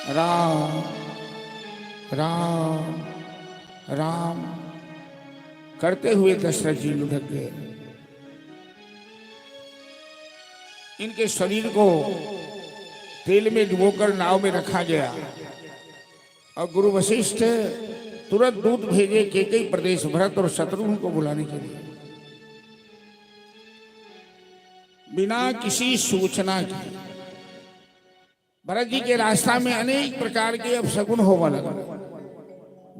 राम राम राम करते हुए दशरथ जी लुढ़क गए। इनके शरीर को तेल में डुबोकर नाव में रखा गया और गुरु वशिष्ठ तुरंत दूत भेजे के कई प्रदेश भरत और शत्रुघ्न को बुलाने के लिए, बिना किसी सूचना के। भरत जी के रास्ता में अनेक प्रकार के अपशगुन होवा लगल।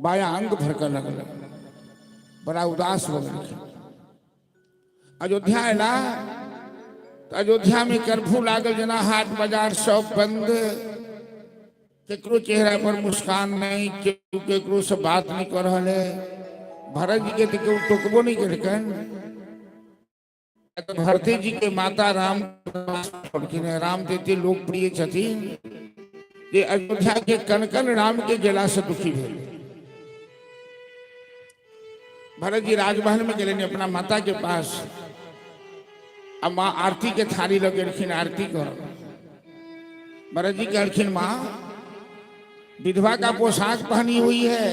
बाया अंग फरक लगल, बड़ा उदास हो गए। अयोध्या अयला तो अयोध्या में कर्फ्यू लागल जना, हाट बाजार सब बंद, केकरो चेहरा पर मुस्कान नहीं, केहू केकरो से बात नहीं कर रहा है। भरत जी के तो केहू टोकबो नहीं केलकन। तो भरती जी के माता राम छोड़खिन, राम ते लोकप्रिय छथिन जे अयोध्या के कन कन राम के गेला से दुखी भेल। भरत जी राजमहल में गेलनि अपना माता के पास आ माँ आरती के थाली लग गेलखिन आरती कर। भरत जी कहलखिन, माँ, विधवा का पोशाक पहनी हुई है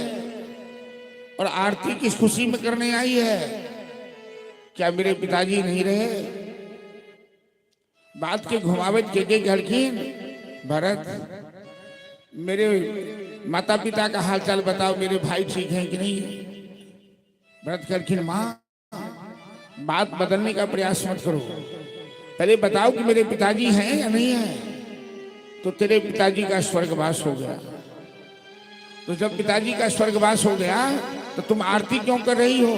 और आरती किस खुशी में करने आई है? क्या मेरे पिताजी नहीं रहे? बात के घुमावत के कहलखिन, भरत, मेरे माता पिता का हालचाल बताओ, मेरे भाई ठीक हैं कि नहीं? भरत कहलखिन, माँ, बात बदलने का प्रयास मत करो, पहले बताओ कि मेरे पिताजी हैं या नहीं हैं? तो तेरे पिताजी का स्वर्गवास हो गया। तो जब पिताजी का स्वर्गवास हो गया तो तुम आरती क्यों कर रही हो?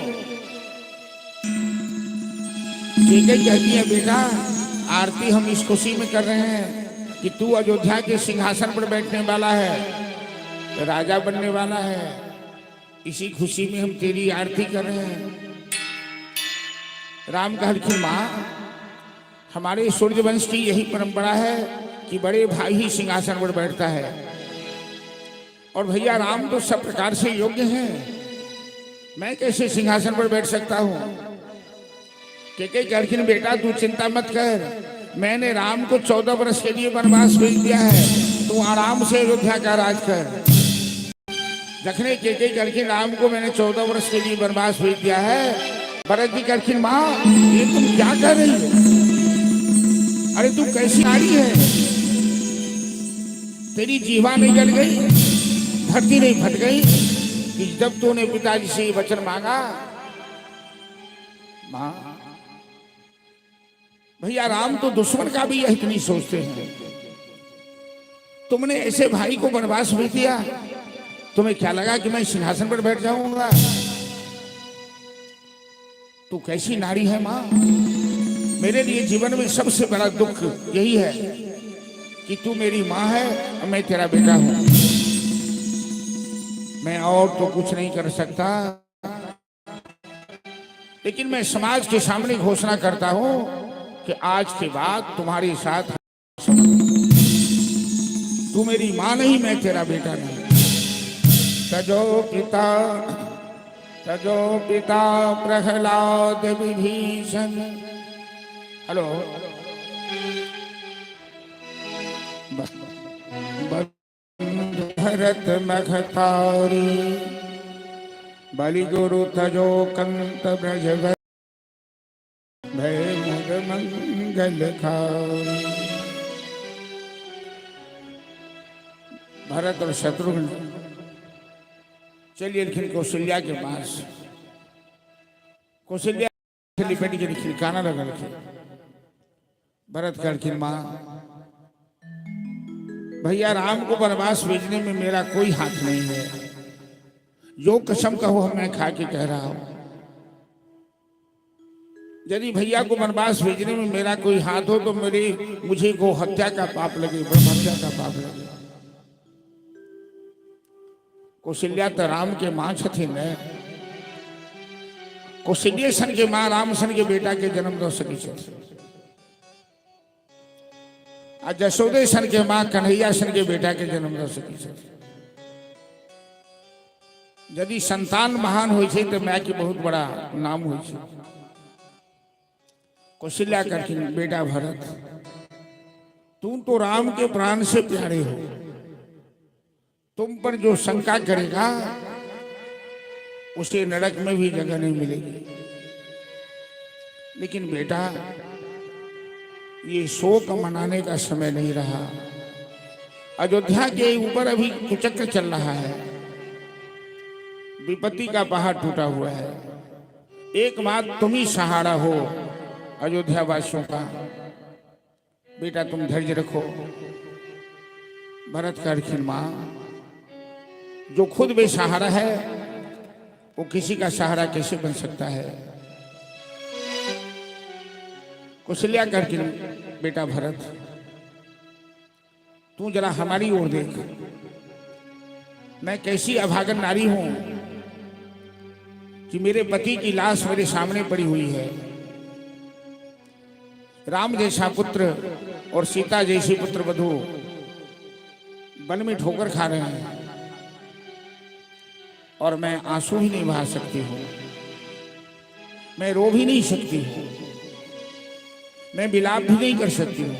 ठीक है, कहती है, बेटा, आरती हम इस खुशी में कर रहे हैं कि तू अयोध्या के सिंहासन पर बैठने वाला है, राजा बनने वाला है। इसी खुशी में हम तेरी आरती कर रहे हैं। राम कहलखिन, माँ, हमारे सूर्यवंश की यही परंपरा है कि बड़े भाई ही सिंहासन पर बैठता है और भैया राम तो सब प्रकार से योग्य हैं, मैं कैसे सिंहासन पर बैठ सकता हूँ? के कहलखिन, बेटा, तू चिंता मत कर, मैंने राम को 14 वर्ष के लिए वनवास भेज दिया है, तू आराम से अयोध्या का राज कर। जखने के कहलखिन, राम को मैंने 14 वर्ष के लिए वनवास भेज दिया है, भरत जी कहलखिन, माँ, ये तुम क्या कर रही हो? अरे तू कैसी नारी है, तेरी जीवा नहीं जल गई, धरती नहीं फट गई कि जब तूने पिताजी से ये वचन मांगा? मां, भैया राम तो दुश्मन का भी हित नहीं सोचते हैं। तुमने ऐसे भाई को वनवास भेज दिया, तुम्हें क्या लगा कि मैं सिंहासन पर बैठ जाऊंगा? तू कैसी नारी है मां। मेरे लिए जीवन में सबसे बड़ा दुख यही है कि तू मेरी मां है और मैं तेरा बेटा हूं। मैं और तो कुछ नहीं कर सकता, लेकिन मैं समाज के सामने घोषणा करता हूं कि आज के बाद तुम्हारे साथ तू मेरी मां नहीं, मैं तेरा बेटा नहीं। तजो पिता, तजो पिता प्रहलाद विभीषण। हेलो, भरत मखतारी बलि गुरु तजो कंत ब्रज भय मुद मंगल खारी। भरत और शत्रुघ्न चलिए कौशल्या के पास। कौशल्या लिपेट के काना लगलखिन। भरत कहलखिन, मां, भैया राम को वनवास भेजने में मेरा कोई हाथ नहीं है। जो कसम कहो मैं खा के कह रहा हूं, यदि भैया को वनवास भेजने में मेरा कोई हाथ हो तो मेरी मुझे को हत्या का पाप लगे, ब्रह्म हत्या का पाप लगे। कौशल्या तो राम के मां छथिन ने। कौशल्य सन के मां राम सन के बेटा के जन्म दऽ सकै छथिन, आ जसोदे सन के मां कन्हैया सन के बेटा के जन्म दऽ सकै छथिन। यदि संतान महान होइ छै तऽ माय के बहुत बड़ा नाम होइ छै। कौशल्या कहलखिन, बेटा भरत, तुम तो राम के प्राण से प्यारे हो, तुम पर जो शंका करेगा उसे नरक में भी जगह नहीं मिलेगी। लेकिन बेटा, ये शोक मनाने का समय नहीं रहा। अयोध्या के ऊपर अभी कुचक्र चल रहा है, विपत्ति का पहाड़ टूटा हुआ है। एकमात्र तुम ही सहारा हो अयोध्या वासियों का। बेटा, तुम धैर्य रखो। भरत कहलखिन, मां, जो खुद बेसहारा है वो किसी का सहारा कैसे बन सकता है? कौशल्या कहलखिन, बेटा भरत, तू जरा हमारी ओर देख। मैं कैसी अभागन नारी हूं कि मेरे पति की लाश मेरे सामने पड़ी हुई है। राम जैसा पुत्र और सीता जैसी पुत्र वधु वन में ठोकर खा रहे हैं और मैं आंसू भी नहीं बहा सकती हूं, मैं रो भी नहीं सकती हूं, मैं विलाप भी नहीं कर सकती हूं,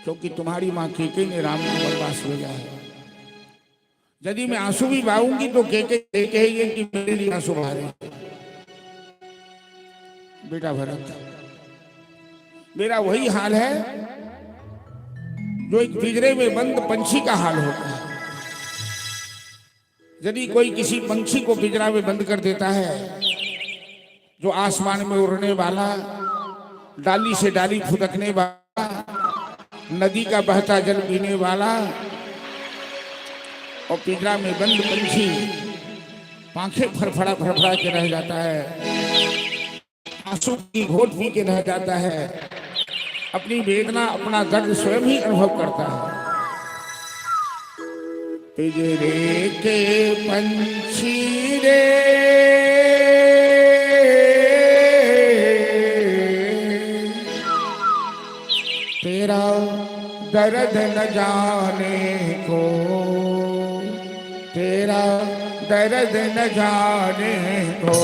क्योंकि तुम्हारी मां केके ने राम को वनवास भेजा है। यदि मैं आंसू भी बहाऊंगी तो केके कहेगी कि मेरे लिए आंसू बहा रहे। बेटा भरत, मेरा वही हाल है जो एक पिंजरे में बंद पंछी का हाल होता है। यदि कोई किसी पंछी को पिंजरा में बंद कर देता है, जो आसमान में उड़ने वाला, डाली से डाली फुदकने वाला, नदी का बहता जल पीने वाला, और पिंजरा में बंद पंछी पांखे फड़फड़ा फड़फड़ा के रह जाता है, आंसू की घोट पी के रह जाता है, अपनी वेदना, अपना दर्द स्वयं ही अनुभव करता है। पिंजरे के पंछी रे, तेरा दर्द न जाने को, तेरा दर्द न जाने को,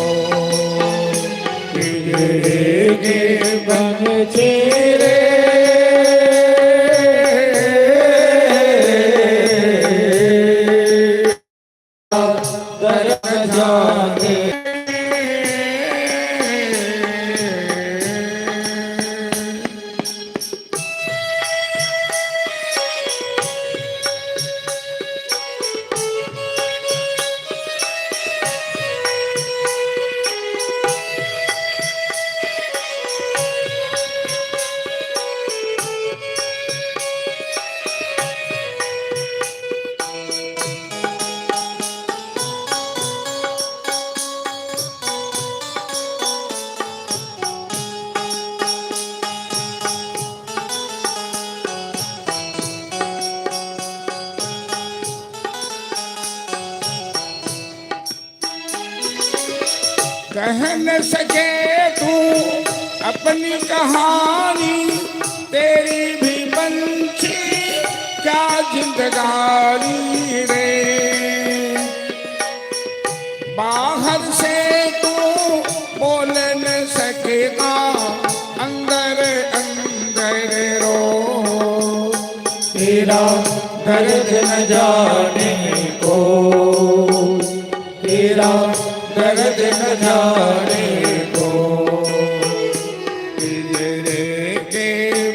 पिंजरे के पंछी रे, दर्द जाने। कह न सके तू अपनी कहानी, तेरी भी पंछी क्या जिंदगानी रे। बाहर से तू बोल न सकेगा, अंदर अंदर रो। तेरा दर्द न जाने को, तेरा दर्द न जाने को। पिंजरे के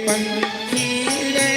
पंछी रे,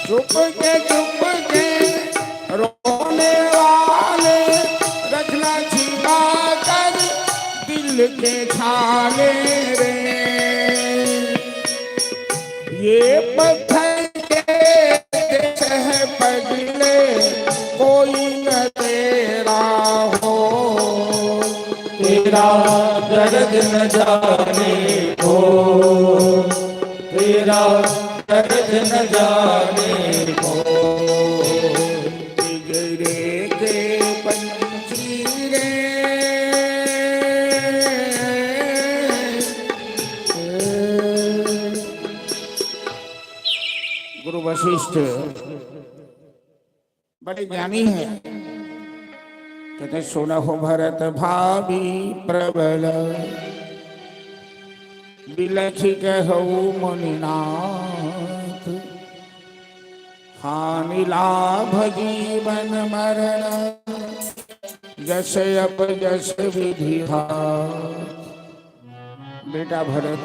चुप के चुप के रोने वाले, रखना छिपा कर दिल के छाले रे। ये पत्थर के जैसे है पगले, कोई न तेरा हो। तेरा दर्द न जाने को, तेरा दर्द न जाने को। पिंजरे के पंछी रे, गुरु वशिष्ठ बड़े ज्ञानी हैं। कहते सुनहु भरत भाभी प्रबल, बिलखि कहु मुनिनाथ। हानि लाभ जीवन मरण, जस अप जस विधि हाथ। बेटा भरत,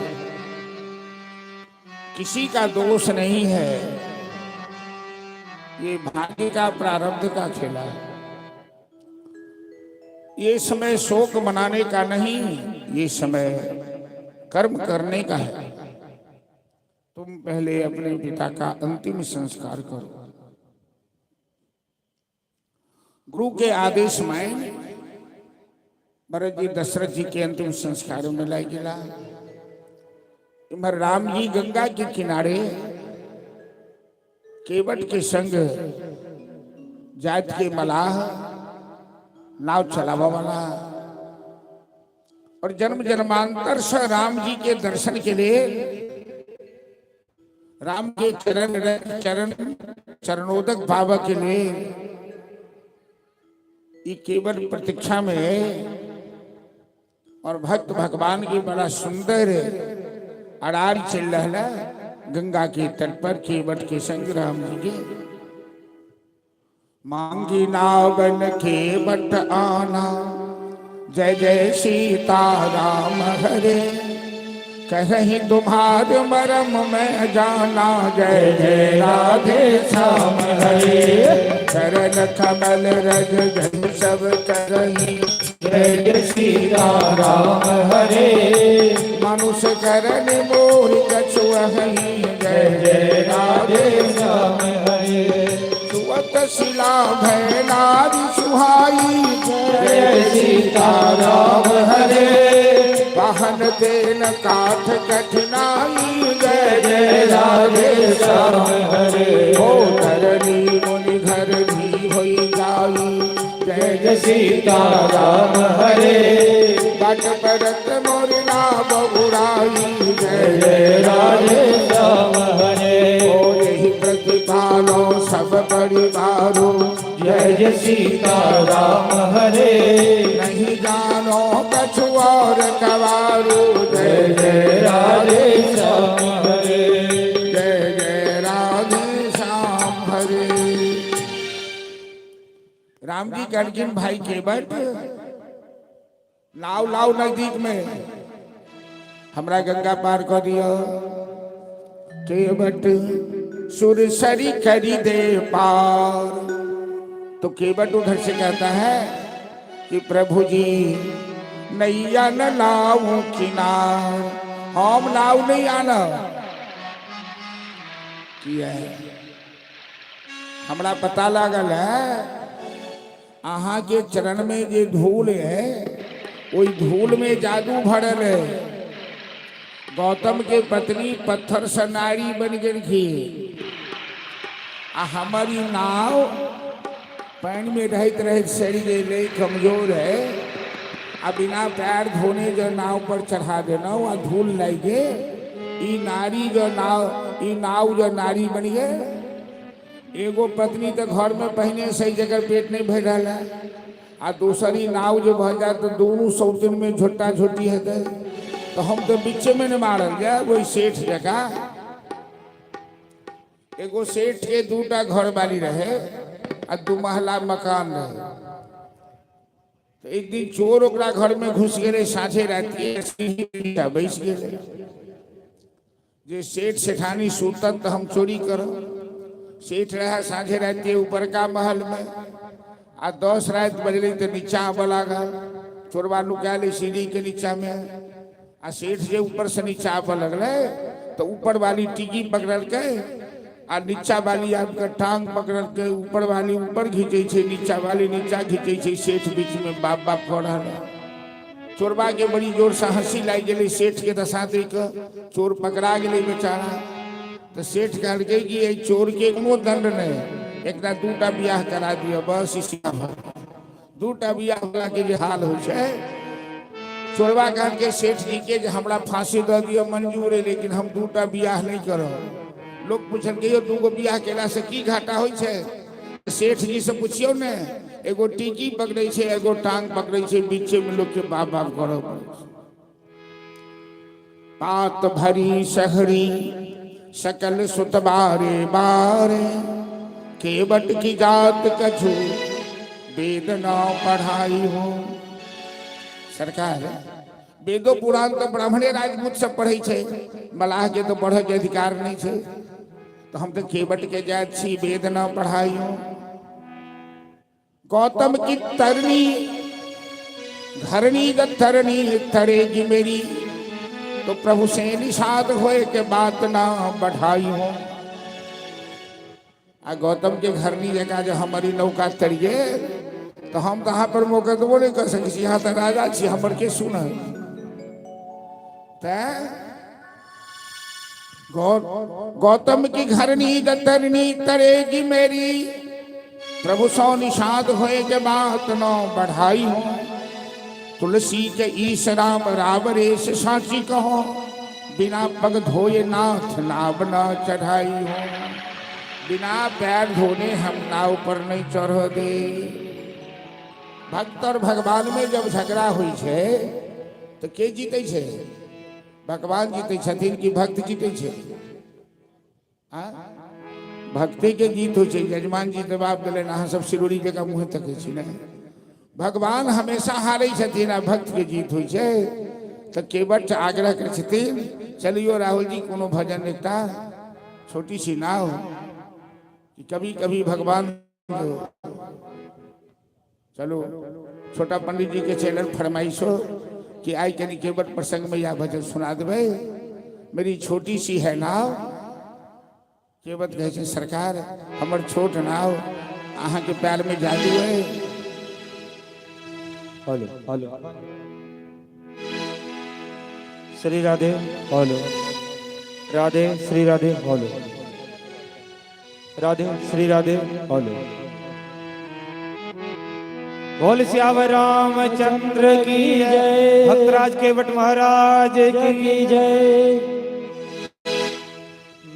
किसी का दोष नहीं है, ये भाग्य का प्रारब्ध का खेला है। ये समय शोक मनाने का नहीं, ये समय कर्म करने का है। तुम पहले अपने पिता का अंतिम संस्कार करो। गुरु के आदेश में भरत जी दशरथ जी के अंतिम संस्कार में लाई गिला। इधर राम जी गंगा के किनारे केवट के संग जात के मलाह, नाव चलावा वाला, और जन्म जन्मांतर से राम जी के दर्शन के लिए राम के चरण चरण चरणोदक भाव के लिए ये केवल प्रतीक्षा में है। और भक्त भगवान की बड़ा सुंदर अड़ार चल रहा है गंगा के तट पर केवट के संग राम जी के। मांगी नावन केवट आना, जय जय सीता राम हरे। कहीं तुम्हार मरम मैं जाना, जय जय राधे श्याम हरे। चरण कमल रज जन सब करही, जय जय सीता राम हरे। मनुष्य करन मोहि कछु अहि, जय जय राधे श्याम हरे। सुवत शिला भय नारी सुहाई, जय सीता राम हरे। वाहन तेन काठ कठिनाई, जय जय राधे श्याम हरे। हो धरनी मुनि घर भी होई जाई, जय जय जय सीता राम हरे। बट परत मोरि नाम उड़ाई, जय जय राधे श्याम हरे। हो यही प्रतिपालो सब परिवारो, जय जय सीता राम हरे। नहीं जानो कछु और कवारो, जय जय जय राधे श्याम हरे। जय जय राधे श्याम हरे। राम जी कहलखिन भाई केवट, नाव लाउ नजदीक में, हमरा गंगा पार कर दियो। केवट सुरसरी करी दे पार। तो केवट उधर से कहता है कि प्रभु जी नैया न लाऊं किनार, हम नाव नहीं आना किया है। हमरा पता लागल है अहाँ के चरण में जे धूल है ओहि धूल में जादू भरल है। गौतम के पत्नी पत्थर से नारी बन गेलखिन आ हमर ई नाव पानि में रहैत रहैत सड़ि गेलै, कमजोर है। आ बिना पैर धोने जो नाव पर चढ़ा देलहुँ आ धूल लागि गेल, ई नारी जो नाव, ई नाव जो नारी बनि गेल। एगो पत्नी तऽ घर में पहिने से जकर पेट नहीं भरि रहल है आ दोसर ई नाव जे भऽ जायत तऽ दुनू सौतिन में झोटा झोटी हेतै, तऽ हम तऽ बीचे में ने मारल जायब ओहि सेठ जकाँ। एगो सेठ के दूटा घरवाली रहे आ दू महला मकान रहे। तऽ एक दिन चोर ओकरा घर में घुसि गेलै साँझे राति, बैस गेलै जे सेठ सेठानी सुतत तऽ हम चोरी करब। सेठ रहे साँझे राति ऊपरका महल में आ 10 राति बजलै तऽ नीचा आबऽ लागल। चोरबा नुकायल सीढ़ी के नीचा में आ सेठ जे ऊपर से नीचा आबऽ लगलै तऽ ऊपर वाली टिकी पकड़लकै आ नीचा वाली आबि कऽ टांग पकड़लकै। ऊपर वाली ऊपर घीचै छै, नीचा वाली नीचा घीचै छै, सेठ बीच में बाप बाप कऽ रहल है। चोरबा के बड़ी जोर से हंसी लागि गेलै सेठ के दशा देख कऽ। चोर पकड़ा गेलै बेचारा। तऽ सेठ कहलकै कि एहि चोर के कोनो दंड नहि, एकरा दूटा बियाह करा दिअ बस। ई दूटा बियाह वाला के जे हाल होइ छै। चोरबा कहलकै सेठ जी के जे हमरा फांसी दऽ दिअ मंजूर है, लेकिन हम दूटा बियाह नहि करब। लोक पुछलकै यौ दूगो बियाह केला से की घाटा होइ छै? सेठ जी से पुछियौ ने, एगो टीकी पकड़ै छै एगो टांग पकड़ै छै, बीचे में लोक के बाप बाप करऽ पड़ै छै। पात भरी सहरी सकल सुत बारे बारे, केवट की जात कछु वेद न पढ़ाई हो। सरकार वेदो पुराण तऽ ब्राह्मणे राजपूत सब पढ़ै छै, मलाह के तऽ पढ़े के अधिकार नहीं छै, तऽ हम तऽ केवट के जात छी, वेद न पढ़ाई हो। गौतम की तरनी धरनी तरनी तरेगी मेरी, तो प्रभु से निषाद होए के बात ना बढ़ाई हो। आ गौतम के घरनी जगह जो हमारी नौका तरिए तो हम तो अहाँ पर मोकदमो नहीं कर सकै छी, यहाँ तऽ राजा छी, हमर के सुन। गौतम की घरनी गतरनी तरेगी मेरी, प्रभु सौ निषाद होए के बात न बढ़ाई हो। तुलसी के ईश राम रावरेश साची कहो, बिना पग धोए नाथ नाव न चढ़ाई हो। बिना पैर धोने हम नाव पर नहीं चढ़ दे। भक्त और भगवान में जब झगड़ा हुई छे तो के जीते छे? भगवान जीते छथिन कि भक्त जीते छे? भक्ति के जीत होइ छै। यजमान जी जवाब देलनि, अहाँ सब सिरोरी जकाँ मुँहे तकै छी ने। भगवान हमेशा हारै छथिन आ भक्त के जीत होइ छै। तऽ केवट आग्रह करै छथिन, चलियो राहुल जी कोनो भजन एकटा छोटी सी नाव कि कभी कभी भगवान। चलो छोटा पंडित जी के चैनल फरमाइश हो कि आई कनी केवट प्रसंग में यह भजन सुना देवे, मेरी छोटी सी है नाव। केवट कहै छै सरकार हमर छोट नाव अहाँ के पैर में जादू है। Hello hello Shri Radhe, hello Radhe, Shri Radhe, hello Radhe, Shri Radhe, hello. बोल श्याम रामचंद्र की जय, भक्तराज केवट महाराज की जय।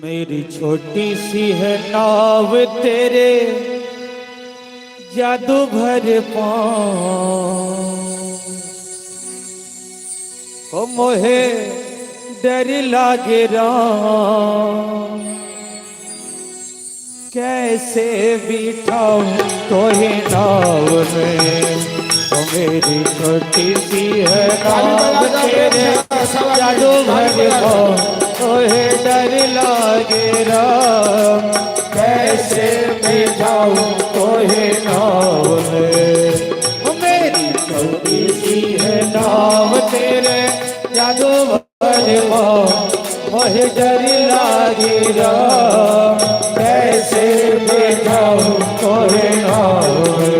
मेरी छोटी सी है नाव तेरे जादू भर पाँव, ओ मोहे डर लागे राम, कैसे बिठाऊं तोहे नाव में, ओ मेरी छोटी सी है नाव तेरे जादू भर पाँव, तोहे डर लागे राम, कैसे बिठाऊं तोहे नाव में। ओ मेरी छोटी सी है नाव तेरे जादू भर पाँव, मोहे डर लागे राम, कैसे बिठाऊं तोहे नाव में,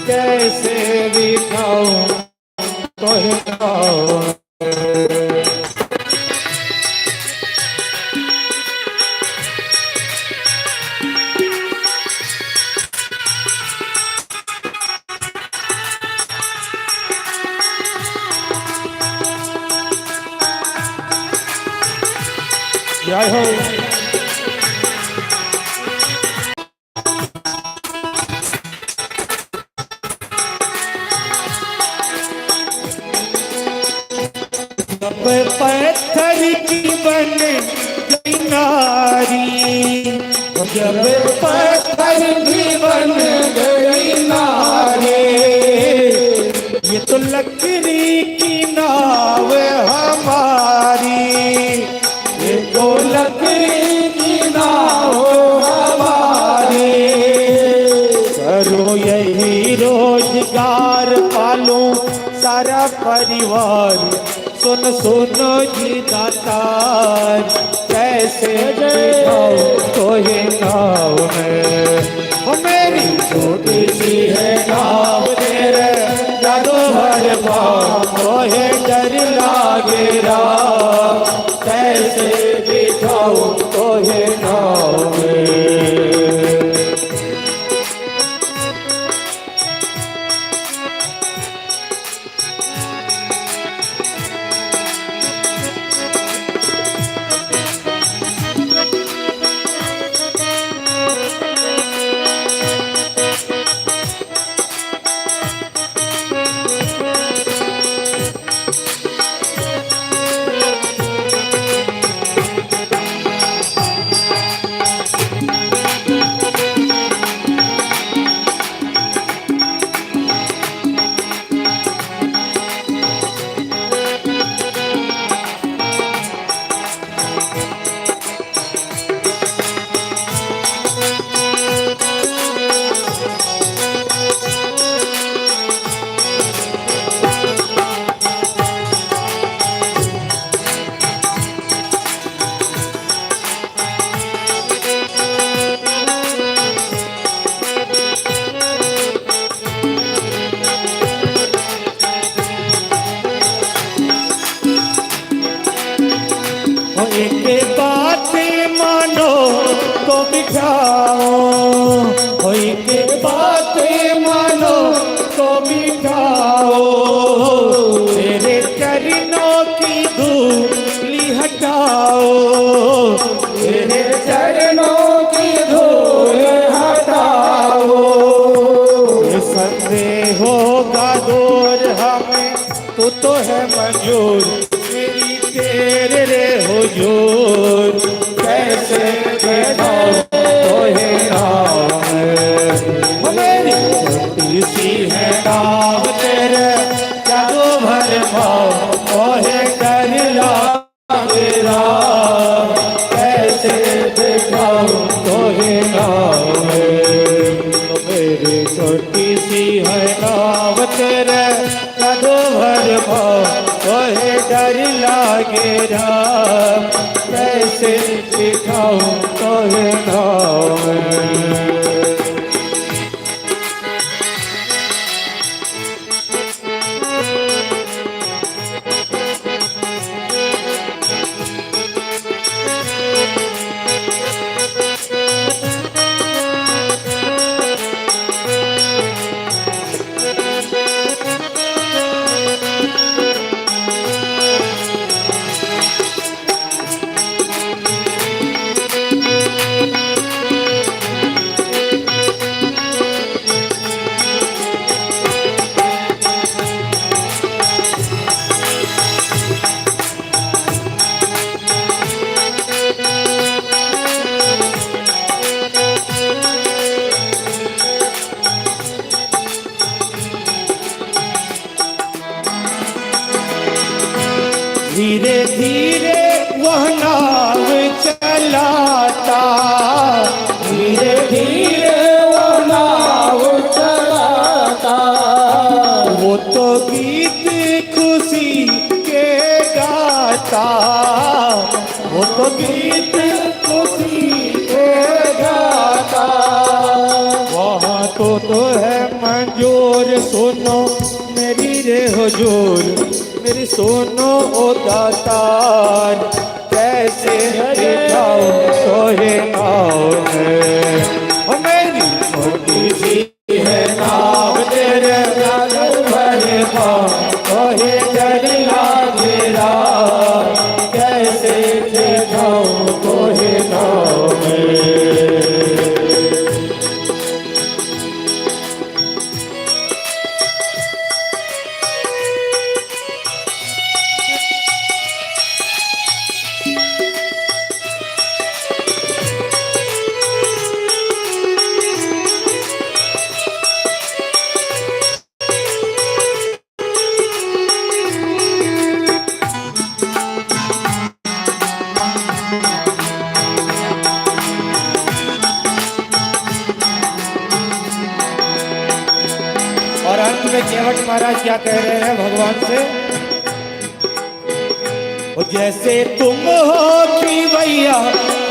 कैसे बिठाऊं तोहे नाव में। जय हो। जब पत्थर की बन गई नारी, जब पत्थर की बन गई नारी, ये तो लकड़ी की नाव हमारी, ये तो लकड़ी की नाव हमारी। करो यही रोजगार, पालूं सारा परिवार, सुन सुनो जी दातार, कैसे बिठाऊं तोहे नाव में। ओ मेरी छोटी सी है नाव तेरे जादू भर पाँव, तोहे डर लागे राम, कैसे बिठाऊं तोहे नाव में। एक बात मानो तो बिठाओ, एक बात मानो तो बिठाओ, तेरे चरणों की धूली हटाओ, तेरे चरणों की धूल हटाओ। संदेह होगा दूर हमें, तू तो है मंजूर, मेरी तेरे रे हुजूर, कैसे बिठाऊं तोहे नाव में। मेरी छोटी सी है नाव तेरे जादू भर पाँव, तोहे डर लागे राम, कैसे बिठाऊं तोहे नाव में। मेरी छोटी सी है नाव तेरे जादू भर पाँव, तोहे डर लागे राम, कैसे बिठाऊं तोहे नाव में। मुदित खुशी के दाता। वहाँ तो है मंजूर, सुनो मेरी रे हुजूर, मेरी सुनो ओ दातार, कैसे दिखाओ तोहे नाव में। ओ मेरी छोटी सी है नाव, तेरे जादू भरे पाँव, तोहे डर लागे राम, कैसे दिखाओ तोहे नाव में। और अंत में केवट महाराज क्या कह रहे हैं भगवान से? ओ जैसे तुम हो कि भैया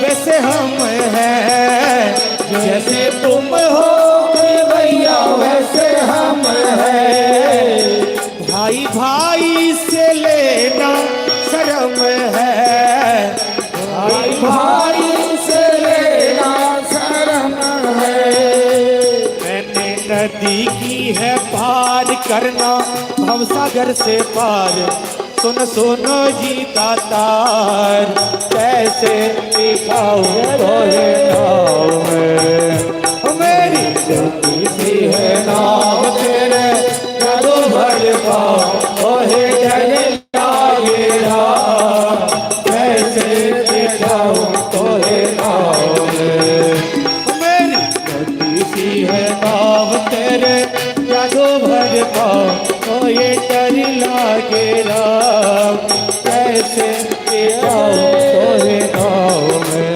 वैसे हम हैं, जैसे तुम हो कि भैया वैसे हम हैं, भाई भाई से लेना शर्म है, भाई भाई से लेना शर्म है। मैंने नदी की है पार करना भवसागर से पार, सुन सुनो जी दातार, कैसे दिखाऊं तोहे नाव में। ओ मेरी छोटी सी है नाव, तेरे जादू भर पाँव, तोहे डर लागे राम, कैसे दिखाऊं तोहे नाव में। ओ मेरी छोटी सी है नाव, तेरे जादू भर पाँव, तो ये डर लागे राम, कैसे दिखाऊं तोहे नाव में।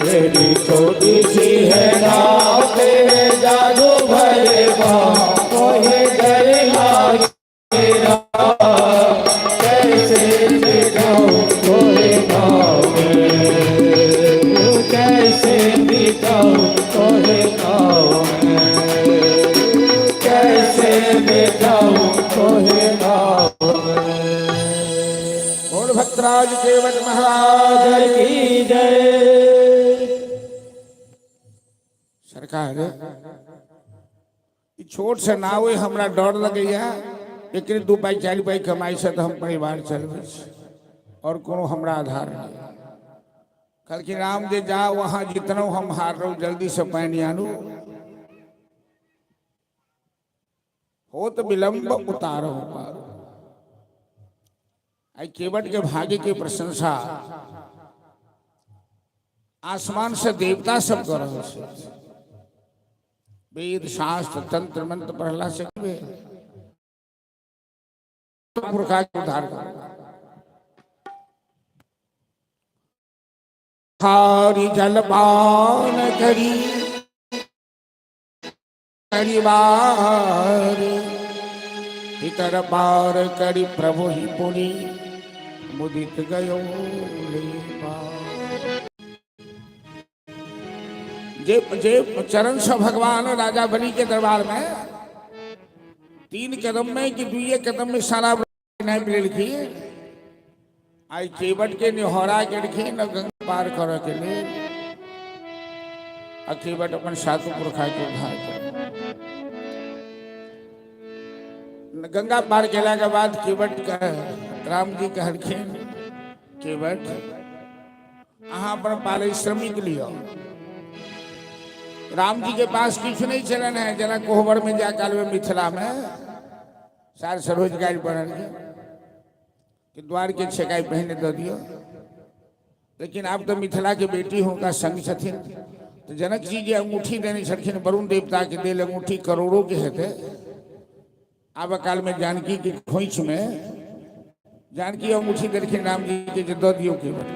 मेरी छोटी सी है नाव, तेरे जादू भरे पाँव, तोहे डर लागे राम, कैसे दिखाऊं तोहे नाव में। कैसे दिखाऊं तोहे नाव में, कैसे दिखाऊं तोहे नाव में। बोल भक्तराज केवट महाराज की जय। सरकार, ई छोट से नाव है, हमरा डर लगैया। एकरे 2 पाई 4 पाई कमाई से तो हम परिवार चलबै छी, और कोनो हमरा आधार नहीं। कहलखिन राम जे जाओ वहाँ जितनो हम हार रहू, जल्दी से पानि आनू, हो तो विलंब उतारो पारो। आई केवट के भाग्य के प्रशंसा आसमान से देवता सब कर रहल छै। वेद शास्त्र तंत्र मंत्र पढ़ला से की भेल? पुरखा के उद्धार कर हारी जलपान करी परिवार पितर पार करी प्रभु ही पुरी मुदित गयो ले पार। जे जे चरण से भगवान राजा बलि के दरबार में 3 कदम में कि 2 कदम में सारा नहीं मिलखिन, आई केवट के निहोरा के न गंगा पार करे के लिए, आ केवट अपन सातु पुरखा के उद्धार कर। गंगा पार केला के बाद केवट कह राम जी कहलखिन केवट अहाँ अपन पारिश्रमिक लियो। राम जी के पास किछु नहीं चलन है, जना कोहबर में जा काल में मिथिला में सार सरोज गाड़ी बनल कि द्वार के छेकाई पहने दऽ दियो, लेकिन आब तो मिथिला के बेटी हुनका संग छथिन। तो जनक जी जे अंगूठी देने छलखिन वरुण देवता के देल अंगूठी करोड़ों के हेतै। आब काल में जानकी के खोइछ में जानकी अंगूठी देलखिन राम जी के जे दऽ दियौ केवट।